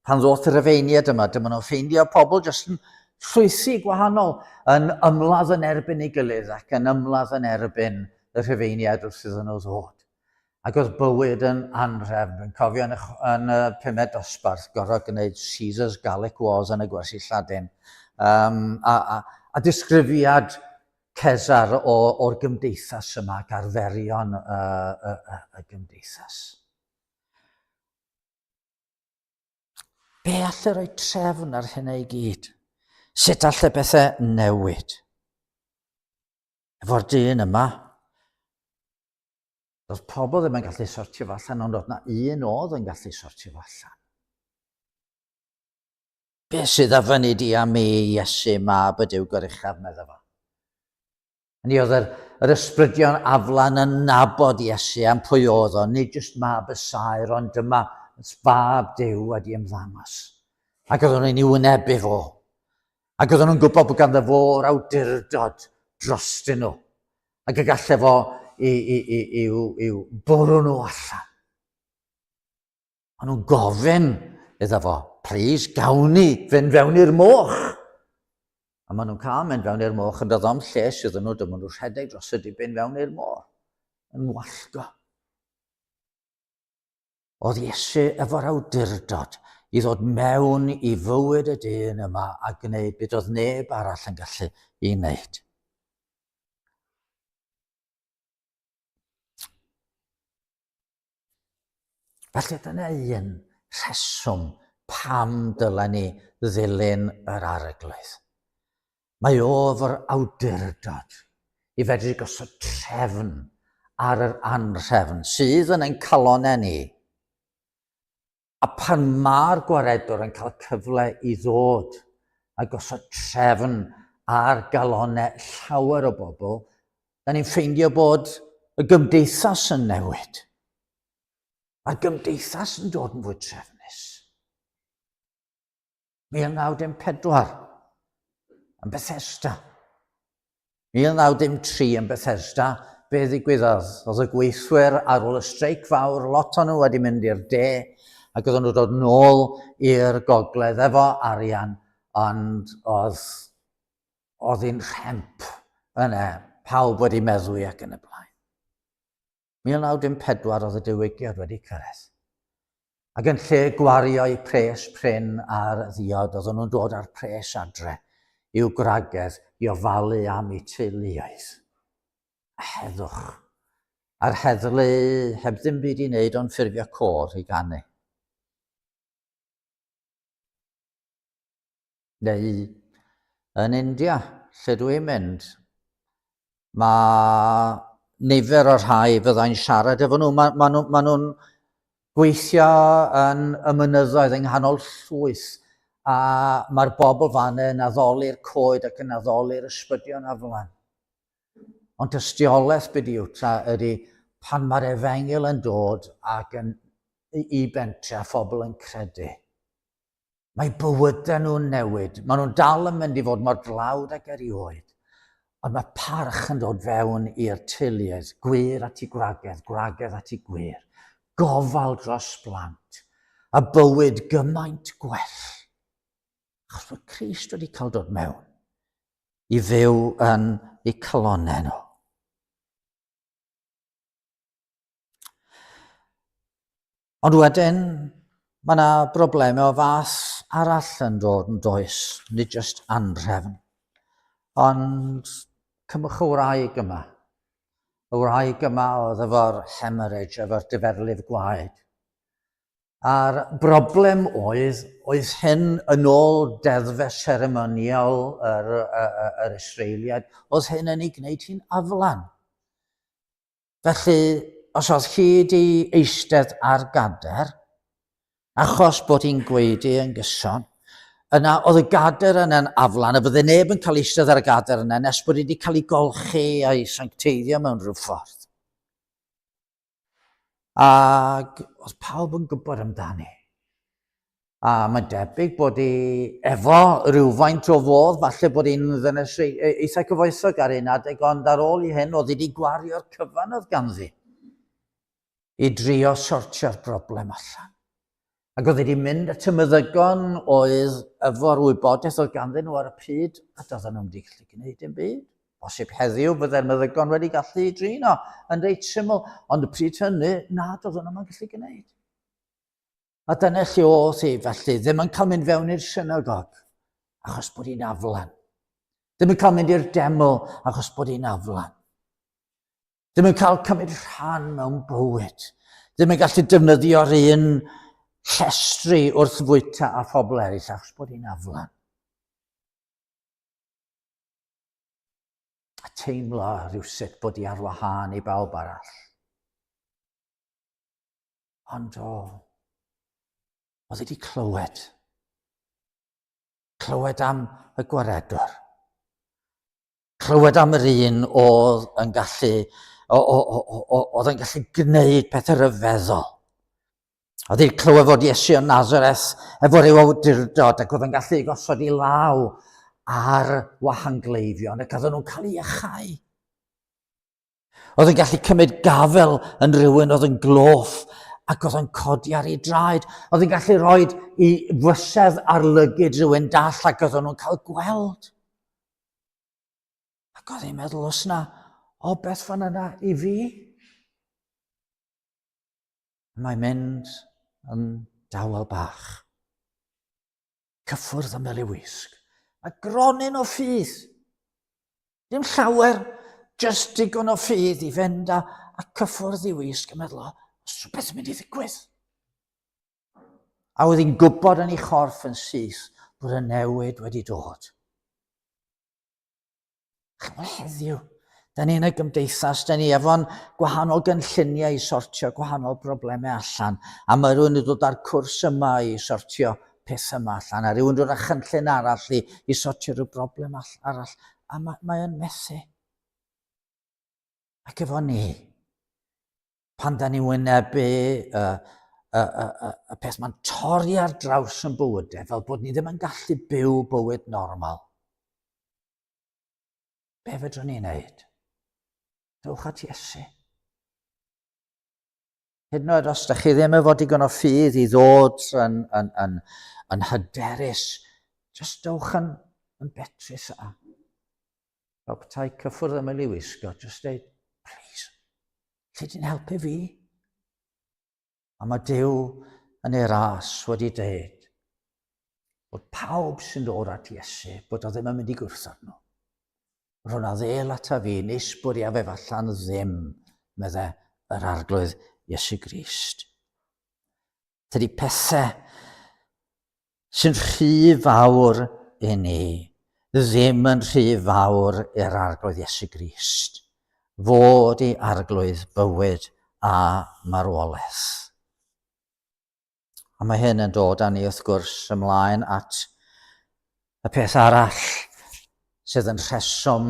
Pan ddoth y Rufeiniaid yma, dyma nhw'n ffeindio pobl jyst yn llwythi gwahanol yn ymladd yn erbyn ei gilydd ac yn ymladd yn erbyn y Rhufeiniaid wrth iddyn nhw ddod. Ac oedd bywyd yn anhrefn. Dwi'n cofio yn y, yn y pumed dosbarth gorfod gwneud Caesar's Gallic Wars yn y gwersi Lladin. Um, a, a, a disgrifiad Cesar o'r gymdeithas yma ac arferion y, y, y, y gymdeithas. Be alle roi trefn ar hynna i gyd? Sut alle bethau newid? Efo'r dyn yma, Doedd pobl ddim yn gallu sortio fo allan, ond oedd na un oedd yn gallu sortio fo allan. Be sydd a fyny di a mi, Iesu, mab y Duw Goruchaf, medda fo. Ni oedd yr, yr ysbrydion aflan yn nabod Iesu am pwy oedd o, nid jyst mab y saer, ond dyma fab Duw wedi ymddangos. Ac oedden nhw'n ei wynebu fo. Ac oedden nhw'n gwybod bod ganddo fo'r awdurdod drostyn nhw. Ac y gallai fo i, i, i, i'w, i'w bwrw nhw allan. Maen nhw'n gofyn iddo fo, please, gawn ni fynd fewn i'r moch. A maen nhw'n cael mynd fewn i'r moch yn dod o'm lles iddyn nhw, dyma nhw'n rhedeg dros y dibyn fewn i'r môr. Yn wallgo. Oedd Iesu efo'r awdurdod i ddod mewn i fywyd y dyn yma a gwneud beth oedd neb arall yn gallu i wneud. Felly dyna un rheswm pam dylen ni ddilyn yr arglwydd. Mae o efo'r awdurdod i fedru gosod trefn ar yr anrhefn sydd yn ein calonnau ni. A pan mae'r gwaredwr yn cael cyfle i ddod a gosod trefn ar galonau llawer o bobl, da ni'n ffeindio bod y gymdeithas yn newid. Mae'r gymdeithas yn dod yn fwy trefnus. 1914 yn Bethesda. 1903 yn Bethesda, be ddigwyddodd? Oedd y gweithwyr ar ôl y streic fawr, lot o'n nhw wedi mynd i'r de, ac oedden nhw dod nôl i'r gogledd efo arian, ond oedd, oedd hi'n rhemp yna, pawb wedi meddwi ac yn y blaen. 1914 oedd y diwygiad wedi cyrraedd. Ac yn lle gwario eu pres prin ar ddiod, oedden nhw'n dod â'r pres adre i'w gwragedd i ofalu am eu teuluoedd. A heddwch. A'r heddlu heb ddim byd i wneud ond ffurfio côr i ganu. Neu yn India, lle dwi'n mynd, mae nifer o'r rhai fyddai'n siarad efo nhw, maen ma nhw, ma nhw'n gweithio yn y mynyddoedd yng nghanol llwyth, a mae'r bobl fan yn addoli'r coed ac yn addoli'r ysbrydion aflan. Ond tystiolaeth Bidiwta ydy pan mae'r efengyl yn dod ac yn i bentre a phobl yn credu. Mae bywydau nhw'n newid. Maen nhw'n dal yn mynd i fod mor dlawd ag erioed. Ond mae parch yn dod fewn i'r teuluoedd, gwir at i gwragedd, gwragedd at i gwir, gofal dros blant, a bywyd gymaint gwell. Achos bod Crist wedi cael dod mewn i fyw yn eu calonnau nhw. Ond wedyn, mae yna broblemau o fath arall yn dod yn does, nid jyst anrhefn. Ond cymwch y wraig yma. Y wraig yma oedd efo'r hemorrhage, efo'r diferlif gwaed. A'r broblem oedd, oedd hyn yn ôl deddfau seremoniol yr, yr, yr Israeliaid, oedd hyn yn ei gwneud hi'n aflan. Felly, os oedd hi wedi eistedd ar gader, achos bod hi'n gweidi yn gyson, yna oedd y gader yna'n aflan, a fydde neb yn cael eistedd ar y gader yna nes bod hi wedi cael ei golchi a'i sancteiddio mewn rhyw ffordd. Ac oedd pawb yn gwybod amdani. A mae'n debyg bod hi efo rhywfaint o fodd, falle bod hi'n ddynes e, e, eitha cyfoethog ar un adeg, ond ar ôl i hyn, oedd hi wedi gwario'r cyfan oedd ganddi i drio sortio'r broblem allan. Ac oedd hi wedi mynd at y meddygon oedd efo'r wybodaeth oedd ganddyn nhw ar y pryd, a doedden nhw'n wedi gallu gwneud dim byd. Bosib heddiw byddai'r meddygon wedi gallu drin o yn reit syml, ond y pryd hynny, na, doedden nhw'n gallu gwneud. A dyna lle oedd hi, felly, ddim yn cael mynd fewn i'r synagog, achos bod hi'n aflan. Ddim yn cael mynd i'r deml, achos bod hi'n aflan. Ddim yn cael cymryd rhan mewn bywyd. Ddim yn gallu defnyddio'r un llestri wrth fwyta a phobl eraill, achos bod hi'n aflan. A teimlo rhywsut bod hi ar wahân i bawb arall. Ond o, oedd wedi clywed. Clywed am y gwaredwr. Clywed am yr un oedd yn gallu, oedd yn gallu gwneud pethau rhyfeddol. Oedd hi'n clywed fod Iesu o Nazareth efo rhyw awdurdod ac oedd yn gallu gosod i law ar wahangleifion ac oedden nhw'n cael ei iachau. Oedd yn gallu cymryd gafel yn rhywun oedd yn gloff ac oedd yn codi ar ei draed. Oedd yn gallu rhoi i fysedd ar lygyd rhywun dall ac oedd nhw'n cael gweld. Ac oedd hi'n meddwl, os na, o beth fan yna i fi? Mae'n mynd yn dawel bach. Cyffwrdd ymyl ei wisg. Mae gronyn o ffydd. Dim llawer, jyst digon o ffydd i fynd a, a cyffwrdd i wisg a meddwl, os rhywbeth yn mynd i ddigwydd. A oedd hi'n gwybod yn ei chorff yn syth bod y newid wedi dod. Chymod heddiw, Da ni yn y gymdeithas, da ni efo'n gwahanol gynlluniau i sortio gwahanol broblemau allan, a mae rhywun yn dod â'r cwrs yma i sortio pethau yma allan, a rhywun yn dod â chynllun arall i, i sortio rhyw broblem arall, a mae, mae yn methu. Ac efo ni, pan da ni'n wynebu y, y, y, y, y peth mae'n torri ar draws yn bywydau, fel bod ni ddim yn gallu byw bywyd normal. Be fedrwn ni wneud? Dewch at Iesu. Hyd yn oed os ydych chi ddim efo digon o ffydd i ddod yn, yn, yn, yn hyderus, jyst dewch yn, yn betrus a fel petai cyffwrdd ymyl i wisgo, jyst dweud, please, lle ti'n helpu fi? A mae Duw yn ei ras wedi dweud bod pawb sy'n dod at Iesu, bod o ddim yn mynd i gwrthod nhw. Rhwna ddel ata fi, nes bod i afef allan ddim, medde yr Arglwydd Iesu Grist. Tydi pethau sy'n rhy fawr i ni, ddim yn rhy fawr i'r Arglwydd Iesu Grist, fod i Arglwydd bywyd a marwolaeth. A mae hyn yn dod â ni wrth gwrs ymlaen at y peth arall sydd yn rheswm,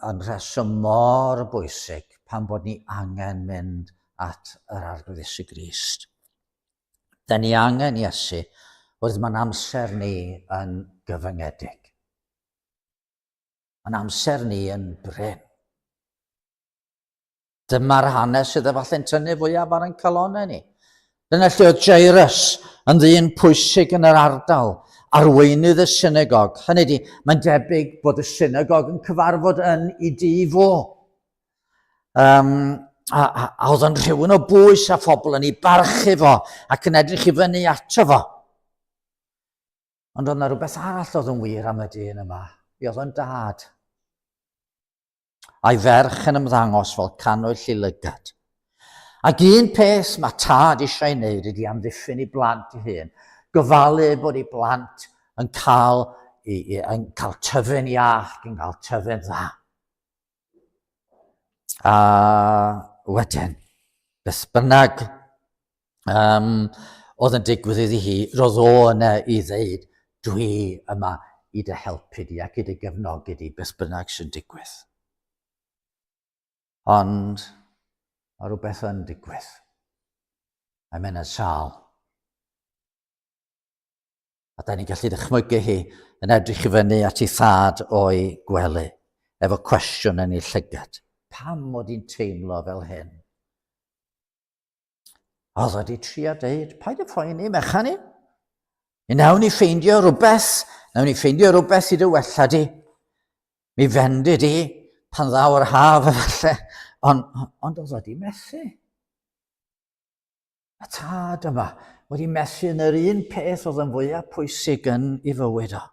yn rheswm mor bwysig pan bod ni angen mynd at yr Arglwydd Iesu Grist. Da ni angen Iesu wrth mae'n amser ni yn gyfyngedig. Mae'n amser ni yn brin. Dyma'r hanes sydd efallai'n tynnu fwyaf ar ein calonnau ni. Dyna lle oedd Jairus yn ddyn pwysig yn yr ardal, arweinydd y synagog. Hynny ydy, mae'n debyg bod y synagog yn cyfarfod yn i dŷ fo. Um, a, a, a oedd yn rhywun o bwys a phobl yn ei barchu fo ac yn edrych i fyny ato fo. Ond oedd yna rhywbeth arall oedd yn wir am y dyn yma. Mi oedd o'n dad. A'i ferch yn ymddangos fel cannwyll i lygad. Ac un peth mae tad eisiau ei wneud ydy amddiffyn i blant ei hun, gofalu bod ei blant yn cael, i, i, yn cael tyfu'n iach, yn cael tyfu'n dda. A wedyn, beth bynnag um, oedd yn digwydd iddi hi, roedd o yna i ddeud, dwi yma i dy helpu di ac i dy gefnogi di, beth bynnag sy'n digwydd. Ond mae rhywbeth yn digwydd. Mae'n mynd yn sâl. A da ni'n gallu dychmygu hi yn edrych i fyny at ei thad o'i gwely, efo cwestiwn yn ei llygad. Pam mod i'n teimlo fel hyn? Oedd wedi trio deud, paid y phoeni, mechan i. Mi nawn ni ffeindio rhywbeth, nawn ni ffeindio rhywbeth i dy wella di. Mi fendi di pan ddaw'r haf efallai, ond, ond oedd wedi methu. Y tad yma wedi methu yn yr un peth oedd yn fwyaf pwysig yn ei fywyd o.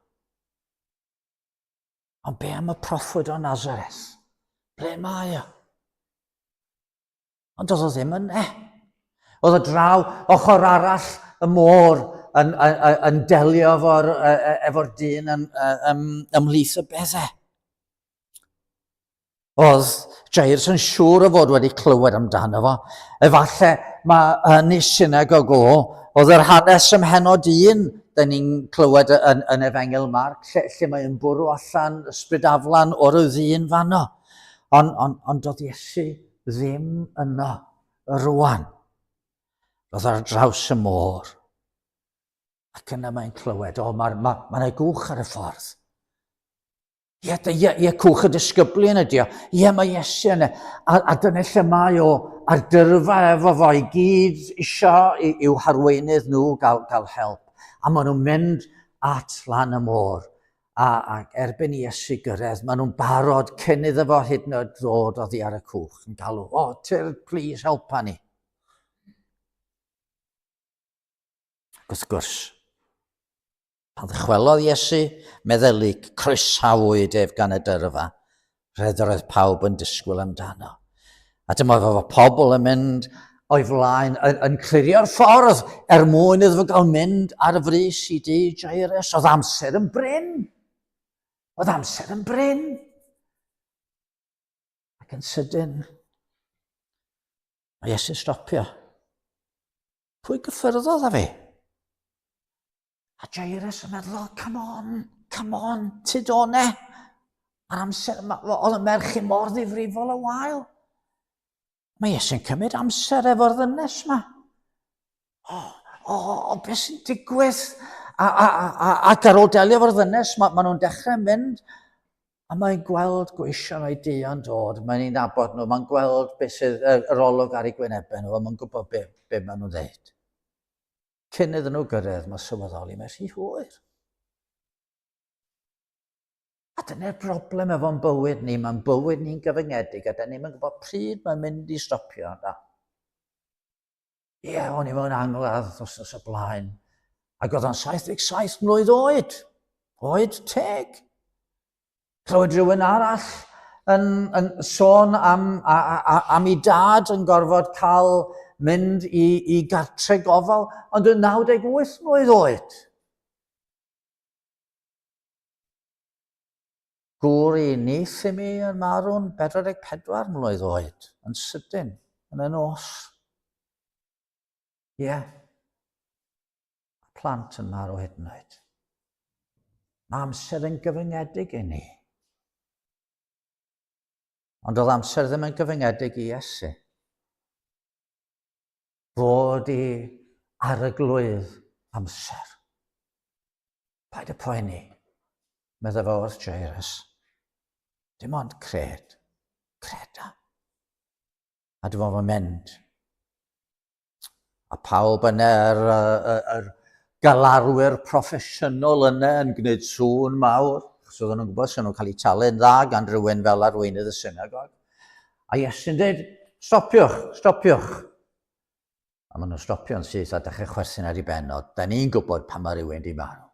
Ond be am y proffwyd o Nazareth? Ble mae o? Ond doedd o ddim yn e. Oedd o draw ochr arall y môr yn, yn, yn delio efo'r e, e, efo dyn yn, yn, ymhlith y beddau. Oedd Jairus yn siŵr o fod wedi clywed amdano fo. Efallai mae yn ei synagog o, oedd yr hanes ym mhenod un, da ni'n clywed yn, yn Efengyl Marc, lle, lle mae'n bwrw allan ysbryd aflan o'r ddyn fanno. Ond on, on doedd Iesu ddim yno rwan. Roedd ar draws y môr. Ac yna mae'n clywed, o, mae'r ma, ma, ma gwch ar y ffordd. Ie, ie, ie, cwch y disgyblion ydi o. Ie, mae Iesu yna. A, a dyna lle mae o, a'r dyrfa efo fo i gyd isio i'w harweinydd nhw gael, gael help. A maen nhw'n mynd at lan y môr. A, a erbyn i Iesu gyrraedd, maen nhw'n barod cyn iddo fo hyd yn oed ddod oddi ar y cwch yn galw, o, oh, tyrd, please, helpa ni. Ac wrth gwrs, Pan ddychwelodd Iesu, meddelyg, croesawyd ef gan y dyrfa. Rhed yr oedd pawb yn disgwyl amdano. A dyma fo pobl yn mynd o'i flaen, yn, yn clirio'r ffordd er mwyn iddo fo gael mynd ar y frys i dŷ Jairus. Oedd amser yn brin. Oedd amser yn brin. Ac yn sydyn, mae Iesu'n stopio. Pwy gyffyrddodd â fi? A Jairus yn meddwl, oh, come on, come on, tyd o ne. Mae'r amser, ma, oedd y merch i mor ddifrifol o wael. Mae Iesu'n cymryd amser efo'r ddynes ma. O, oh, o, oh, oh, beth sy'n digwydd? A, a, a, a, ac ar ôl delio efo'r ddynes, mae ma nhw'n dechrau mynd, a mae'n gweld gweision o'i duon dod, mae'n ei nabod nhw, mae'n gweld beth sydd, yr, yr olwg ar ei gwynebau nhw, a mae'n gwybod be, be maen nhw'n dweud. Cyn iddyn nhw gyrraedd, mae sylweddoli, mae rhy hwyr. A dyna'r broblem efo'n bywyd ni, mae'n bywyd ni'n gyfyngedig a da ni'n gwybod pryd mae'n mynd i stopio. Da. Ie, yeah, o'n i mewn angladd wythnos y blaen, ac oedd o'n 77 mlwydd oed, oed teg. Clywed rhywun arall yn, yn sôn am, a, a, am ei dad yn gorfod cael mynd i, i gartre gofal, ond yn 98 mlwydd oed. Gŵr i nith i mi yn marw'n 44 mlwydd oed, yn sydyn, yn y nos. Ie. Yeah. Plant yn marw hyd yn oed. Mae amser yn gyfyngedig i ni. Ond oedd amser ddim yn gyfyngedig i Iesu. Fod i arglwydd amser. Paid y poeni, medda fo wrth Jairus. Dim ond cred. Creda. A dyma fo'n mynd. A pawb yna, yr, yr, yr galarwyr proffesiynol yna yn gwneud sŵn mawr, achos oedden nhw'n gwybod sy'n nhw'n cael eu talu'n dda gan rhywun fel arweinydd y synagog. A Iesu'n dweud, stopiwch, stopiwch. A maen nhw'n stopio'n syth a dechrau chwerthin ar ei ben o. Da ni'n gwybod pan mae rhywun di marw.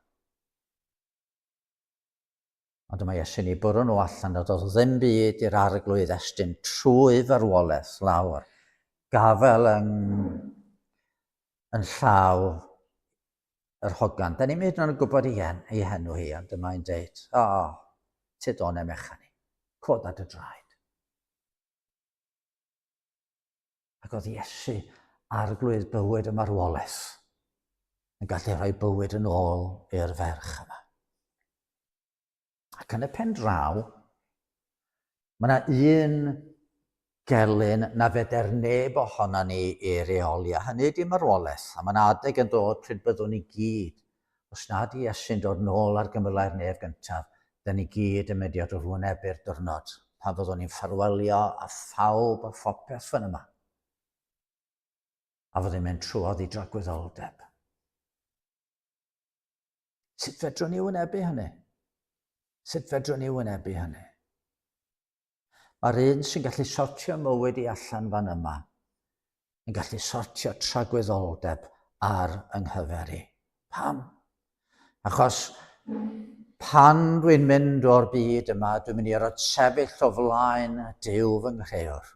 Ond dyma Iesu'n ei bwrw nhw allan a doedd ddim byd i'r arglwydd estyn trwy farwolaeth lawr. Gafel yng, yn llaw yr hogan. Da ni'n mynd yn gwybod ei, en, ei henw hi, ond dyma hi'n deud, o, oh, tyd o'n emechani, cod ar dy draed. Ac oedd Iesu, arglwydd bywyd y marwolaeth, yn gallu rhoi bywyd yn ôl i'r ferch yma. Ac yn y pen draw, mae yna un gelyn na feder neb ohono ni i reoli, a hynny ydy marwolaeth. A mae yna adeg yn dod pryd byddwn ni gyd, os nad Iesu'n dod nôl ar gymylau'r nef gyntaf, Da ni gyd yn mynd i adrwynebu'r diwrnod pan fyddwn ni'n ffarwelio â phawb a phopeth fan yma. A fyddwn ni'n mynd trwodd i dragwyddoldeb. Sut fedrwn ni wynebu hynny? Sut fedrwn ni wynebu hynny? Mae'r un sy'n gallu sortio mywyd i allan fan yma yn gallu sortio tragwyddoldeb ar yng nghyfer i. Pam? Achos pan dwi'n mynd o'r byd yma, dwi'n mynd i orfod sefyll o flaen Duw fy nghrëwr.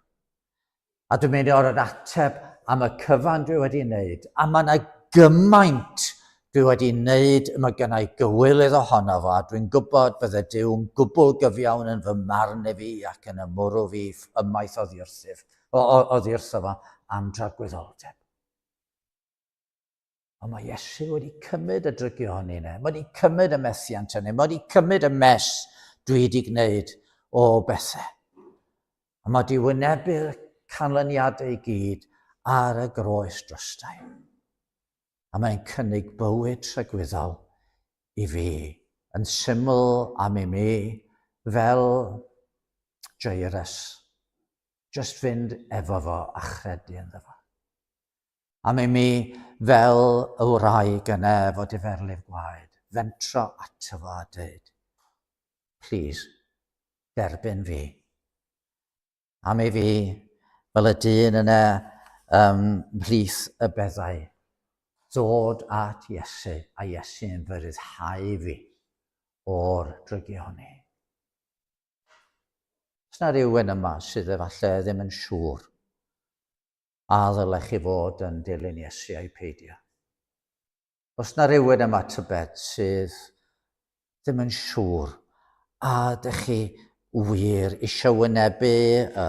A dwi'n mynd i orfod ateb am y cyfan dwi wedi wneud. A mae yna gymaint dwi wedi wneud y mae gennau gywilydd ohono fo, a dwi'n gwybod bydde Duw'n gwbl gyfiawn yn fy marn i fi ac yn ymwrw fi ymaith oddi wrthyf, oddi wrtho fo am dragwyddoldeb. Ond mae Iesu wedi cymryd y drygioni yna. Mae wedi cymryd y methiant yna. Mae wedi cymryd y mes dwi wedi gwneud o bethau. A mae wedi wynebu'r canlyniadau i gyd ar y groes drostau. A mae'n cynnig bywyd tragwyddol i fi, yn syml am i mi, fel Jairus. Just fynd efo fo a chredu ynddo fo. Am i mi, fel y wraig yna efo diferlif gwaed, fentro ato fo a dweud, Plîs, derbyn fi. Am i fi, fel y dyn yna ym mhlith y beddau, ddod at Iesu, a Iesu yn fy rhyddhau fi o'r drygioni. Os na rhywun yma sydd efallai ddim yn siŵr A ddylech chi fod yn dilyn Iesu ai peidio? Os na rhywun yma tybed sydd ddim yn siŵr a ydych chi wir eisiau wynebu y,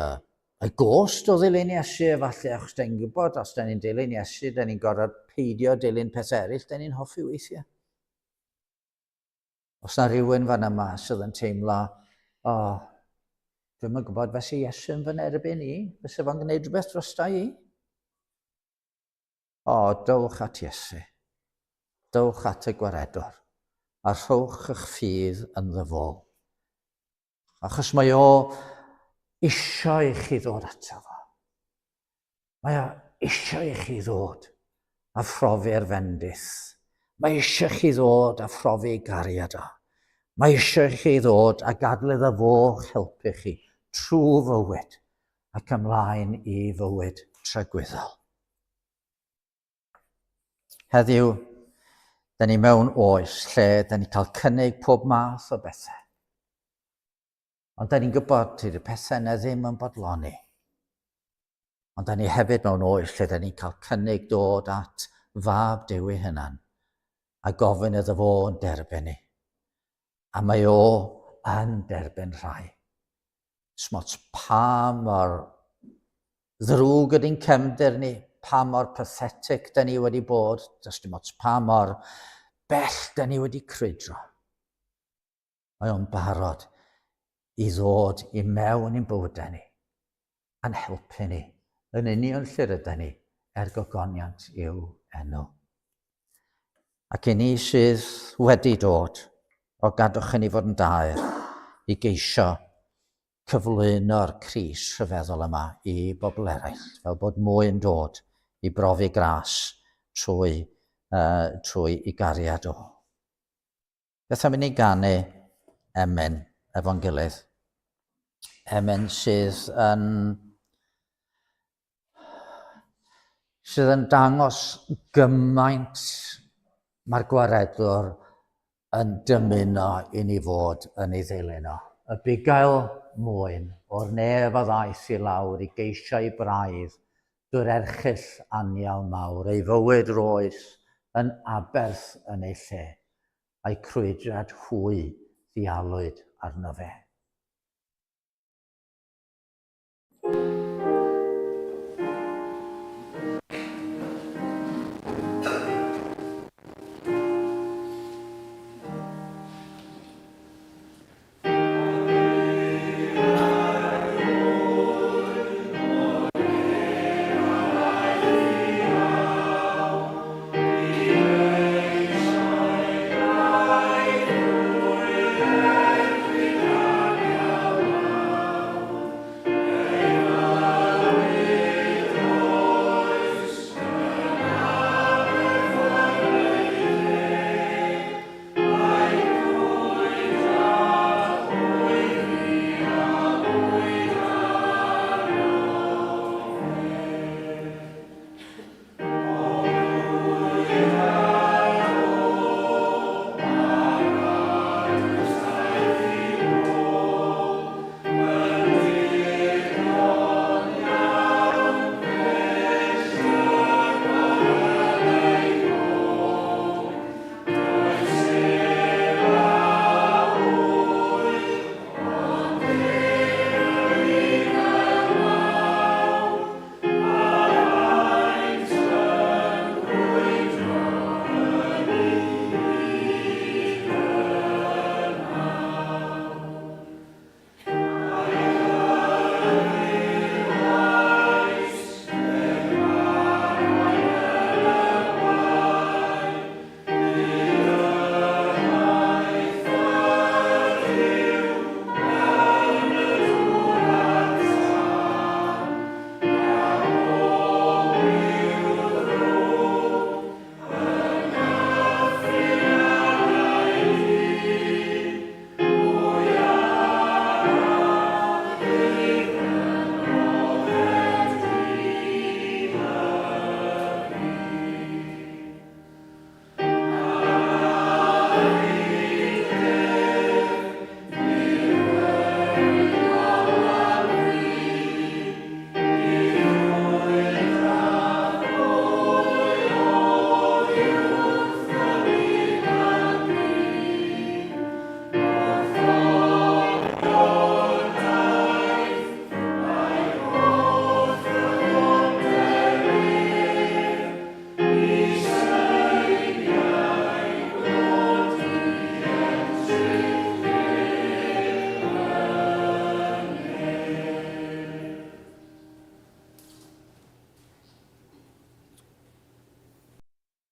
y gost o ddilyn Iesu efallai, achos da ni'n gwybod, os da ni'n dilyn Iesu, da ni'n gorfod peidio dilyn pethau eraill da ni'n hoffi weithiau. Os na rhywun fan yma sydd yn teimlo, o, oh, dwi'm yn gwybod fyse Iesu yn fy nerbyn i, fyse fo'n gwneud rhywbeth drosta i. O, dowch at Iesu. Dowch at y Gwaredwr, a rhowch eich ffydd ynddo fo. Achos mae o eisiau i chi ddod ato fo. Mae o eisiau i chi ddod a phrofi'r fendith. Mae eisiau chi ddod a phrofi gariad o. Mae eisiau chi ddod a gadw iddo fo helpu chi trwy fywyd ac ymlaen i fywyd tragwyddol. Heddiw, da ni mewn oes lle da ni'n cael cynnig pob math o bethau. Ond da ni'n gwybod tydi'r pethau yna ddim yn bodloni. Ond da ni hefyd mewn oes lle da ni'n cael cynnig dod at fab Duw ei hunan a gofyn iddo fo yn derbyn ni. A mae o yn derbyn rhai. Smots pa mor ddrwg ydy'n cefndir ni, pa mor pathetic da ni wedi bod, does dim ots pa mor bell da ni wedi crwydro. Mae o'n barod i ddod i mewn i'n bywydau ni, a'n helpu ni, yn union lle rydyn ni, er gogoniant i'w enw. Ac i ni sydd wedi dod, o gadwch i ni fod yn daer i geisio cyflwyno'r Cris rhyfeddol yma i bobl eraill, fel bod mwy yn dod i brofi gras trwy, uh, trwy i gariad o. Beth am i ni ganu emyn efo'n gilydd? Emyn sydd yn sydd yn dangos gymaint mae'r gwaredwr yn dymuno i ni fod yn ei ddilyn o. Y bugail mwyn o'r nef a ddaeth i lawr i geisio ei braidd drwy'r erchyll anial mawr, ei fywyd roes yn aberth yn ei lle, a'i crwydrad hwy ddialwyd arno fe.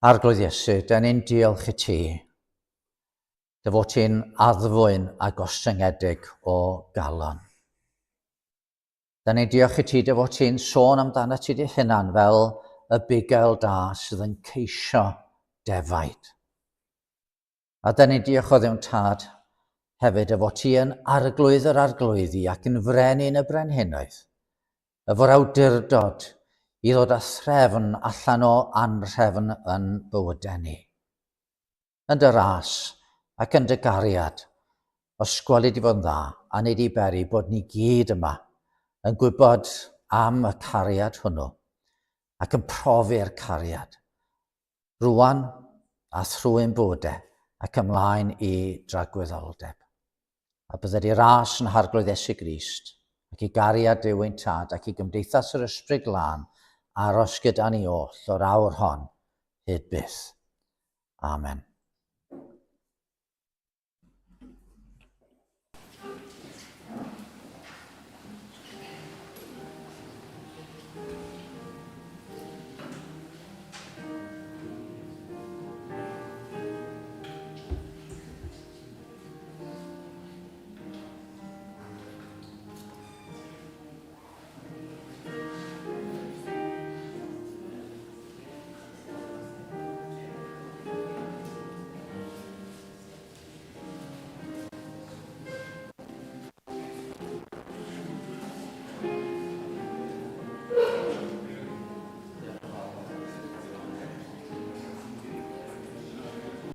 Arglwydd Iesu, dyn ni'n diolch i ti. Dy fod ti'n addfwyn a gostyngedig o galon. Da ni'n diolch i ti dy fod ti'n sôn amdano ti dy hunan fel y bugail da sydd yn ceisio defaid. A da ni'n diolch o ddiwn tad hefyd y fod ti yn arglwydd yr arglwyddi ac yn frenin y brenhinoedd, y fo'r awdurdod i ddod â threfn allan o anrhefn yn bywydau ni. yn dy ras ac yn dy gariad, os gweli di fod yn dda, a nid i beri bod ni gyd yma yn gwybod am y cariad hwnnw ac yn profi'r cariad, rwan a thrwy'n bywydau ac ymlaen i dragwyddoldeb. A bydded i ras yn Harglwydd Iesu Grist, ac i gariad Duw ein Tad, ac i gymdeithas yr Ysbryd Glân aros gyda ni oll o'r awr hon hyd byth. Amen.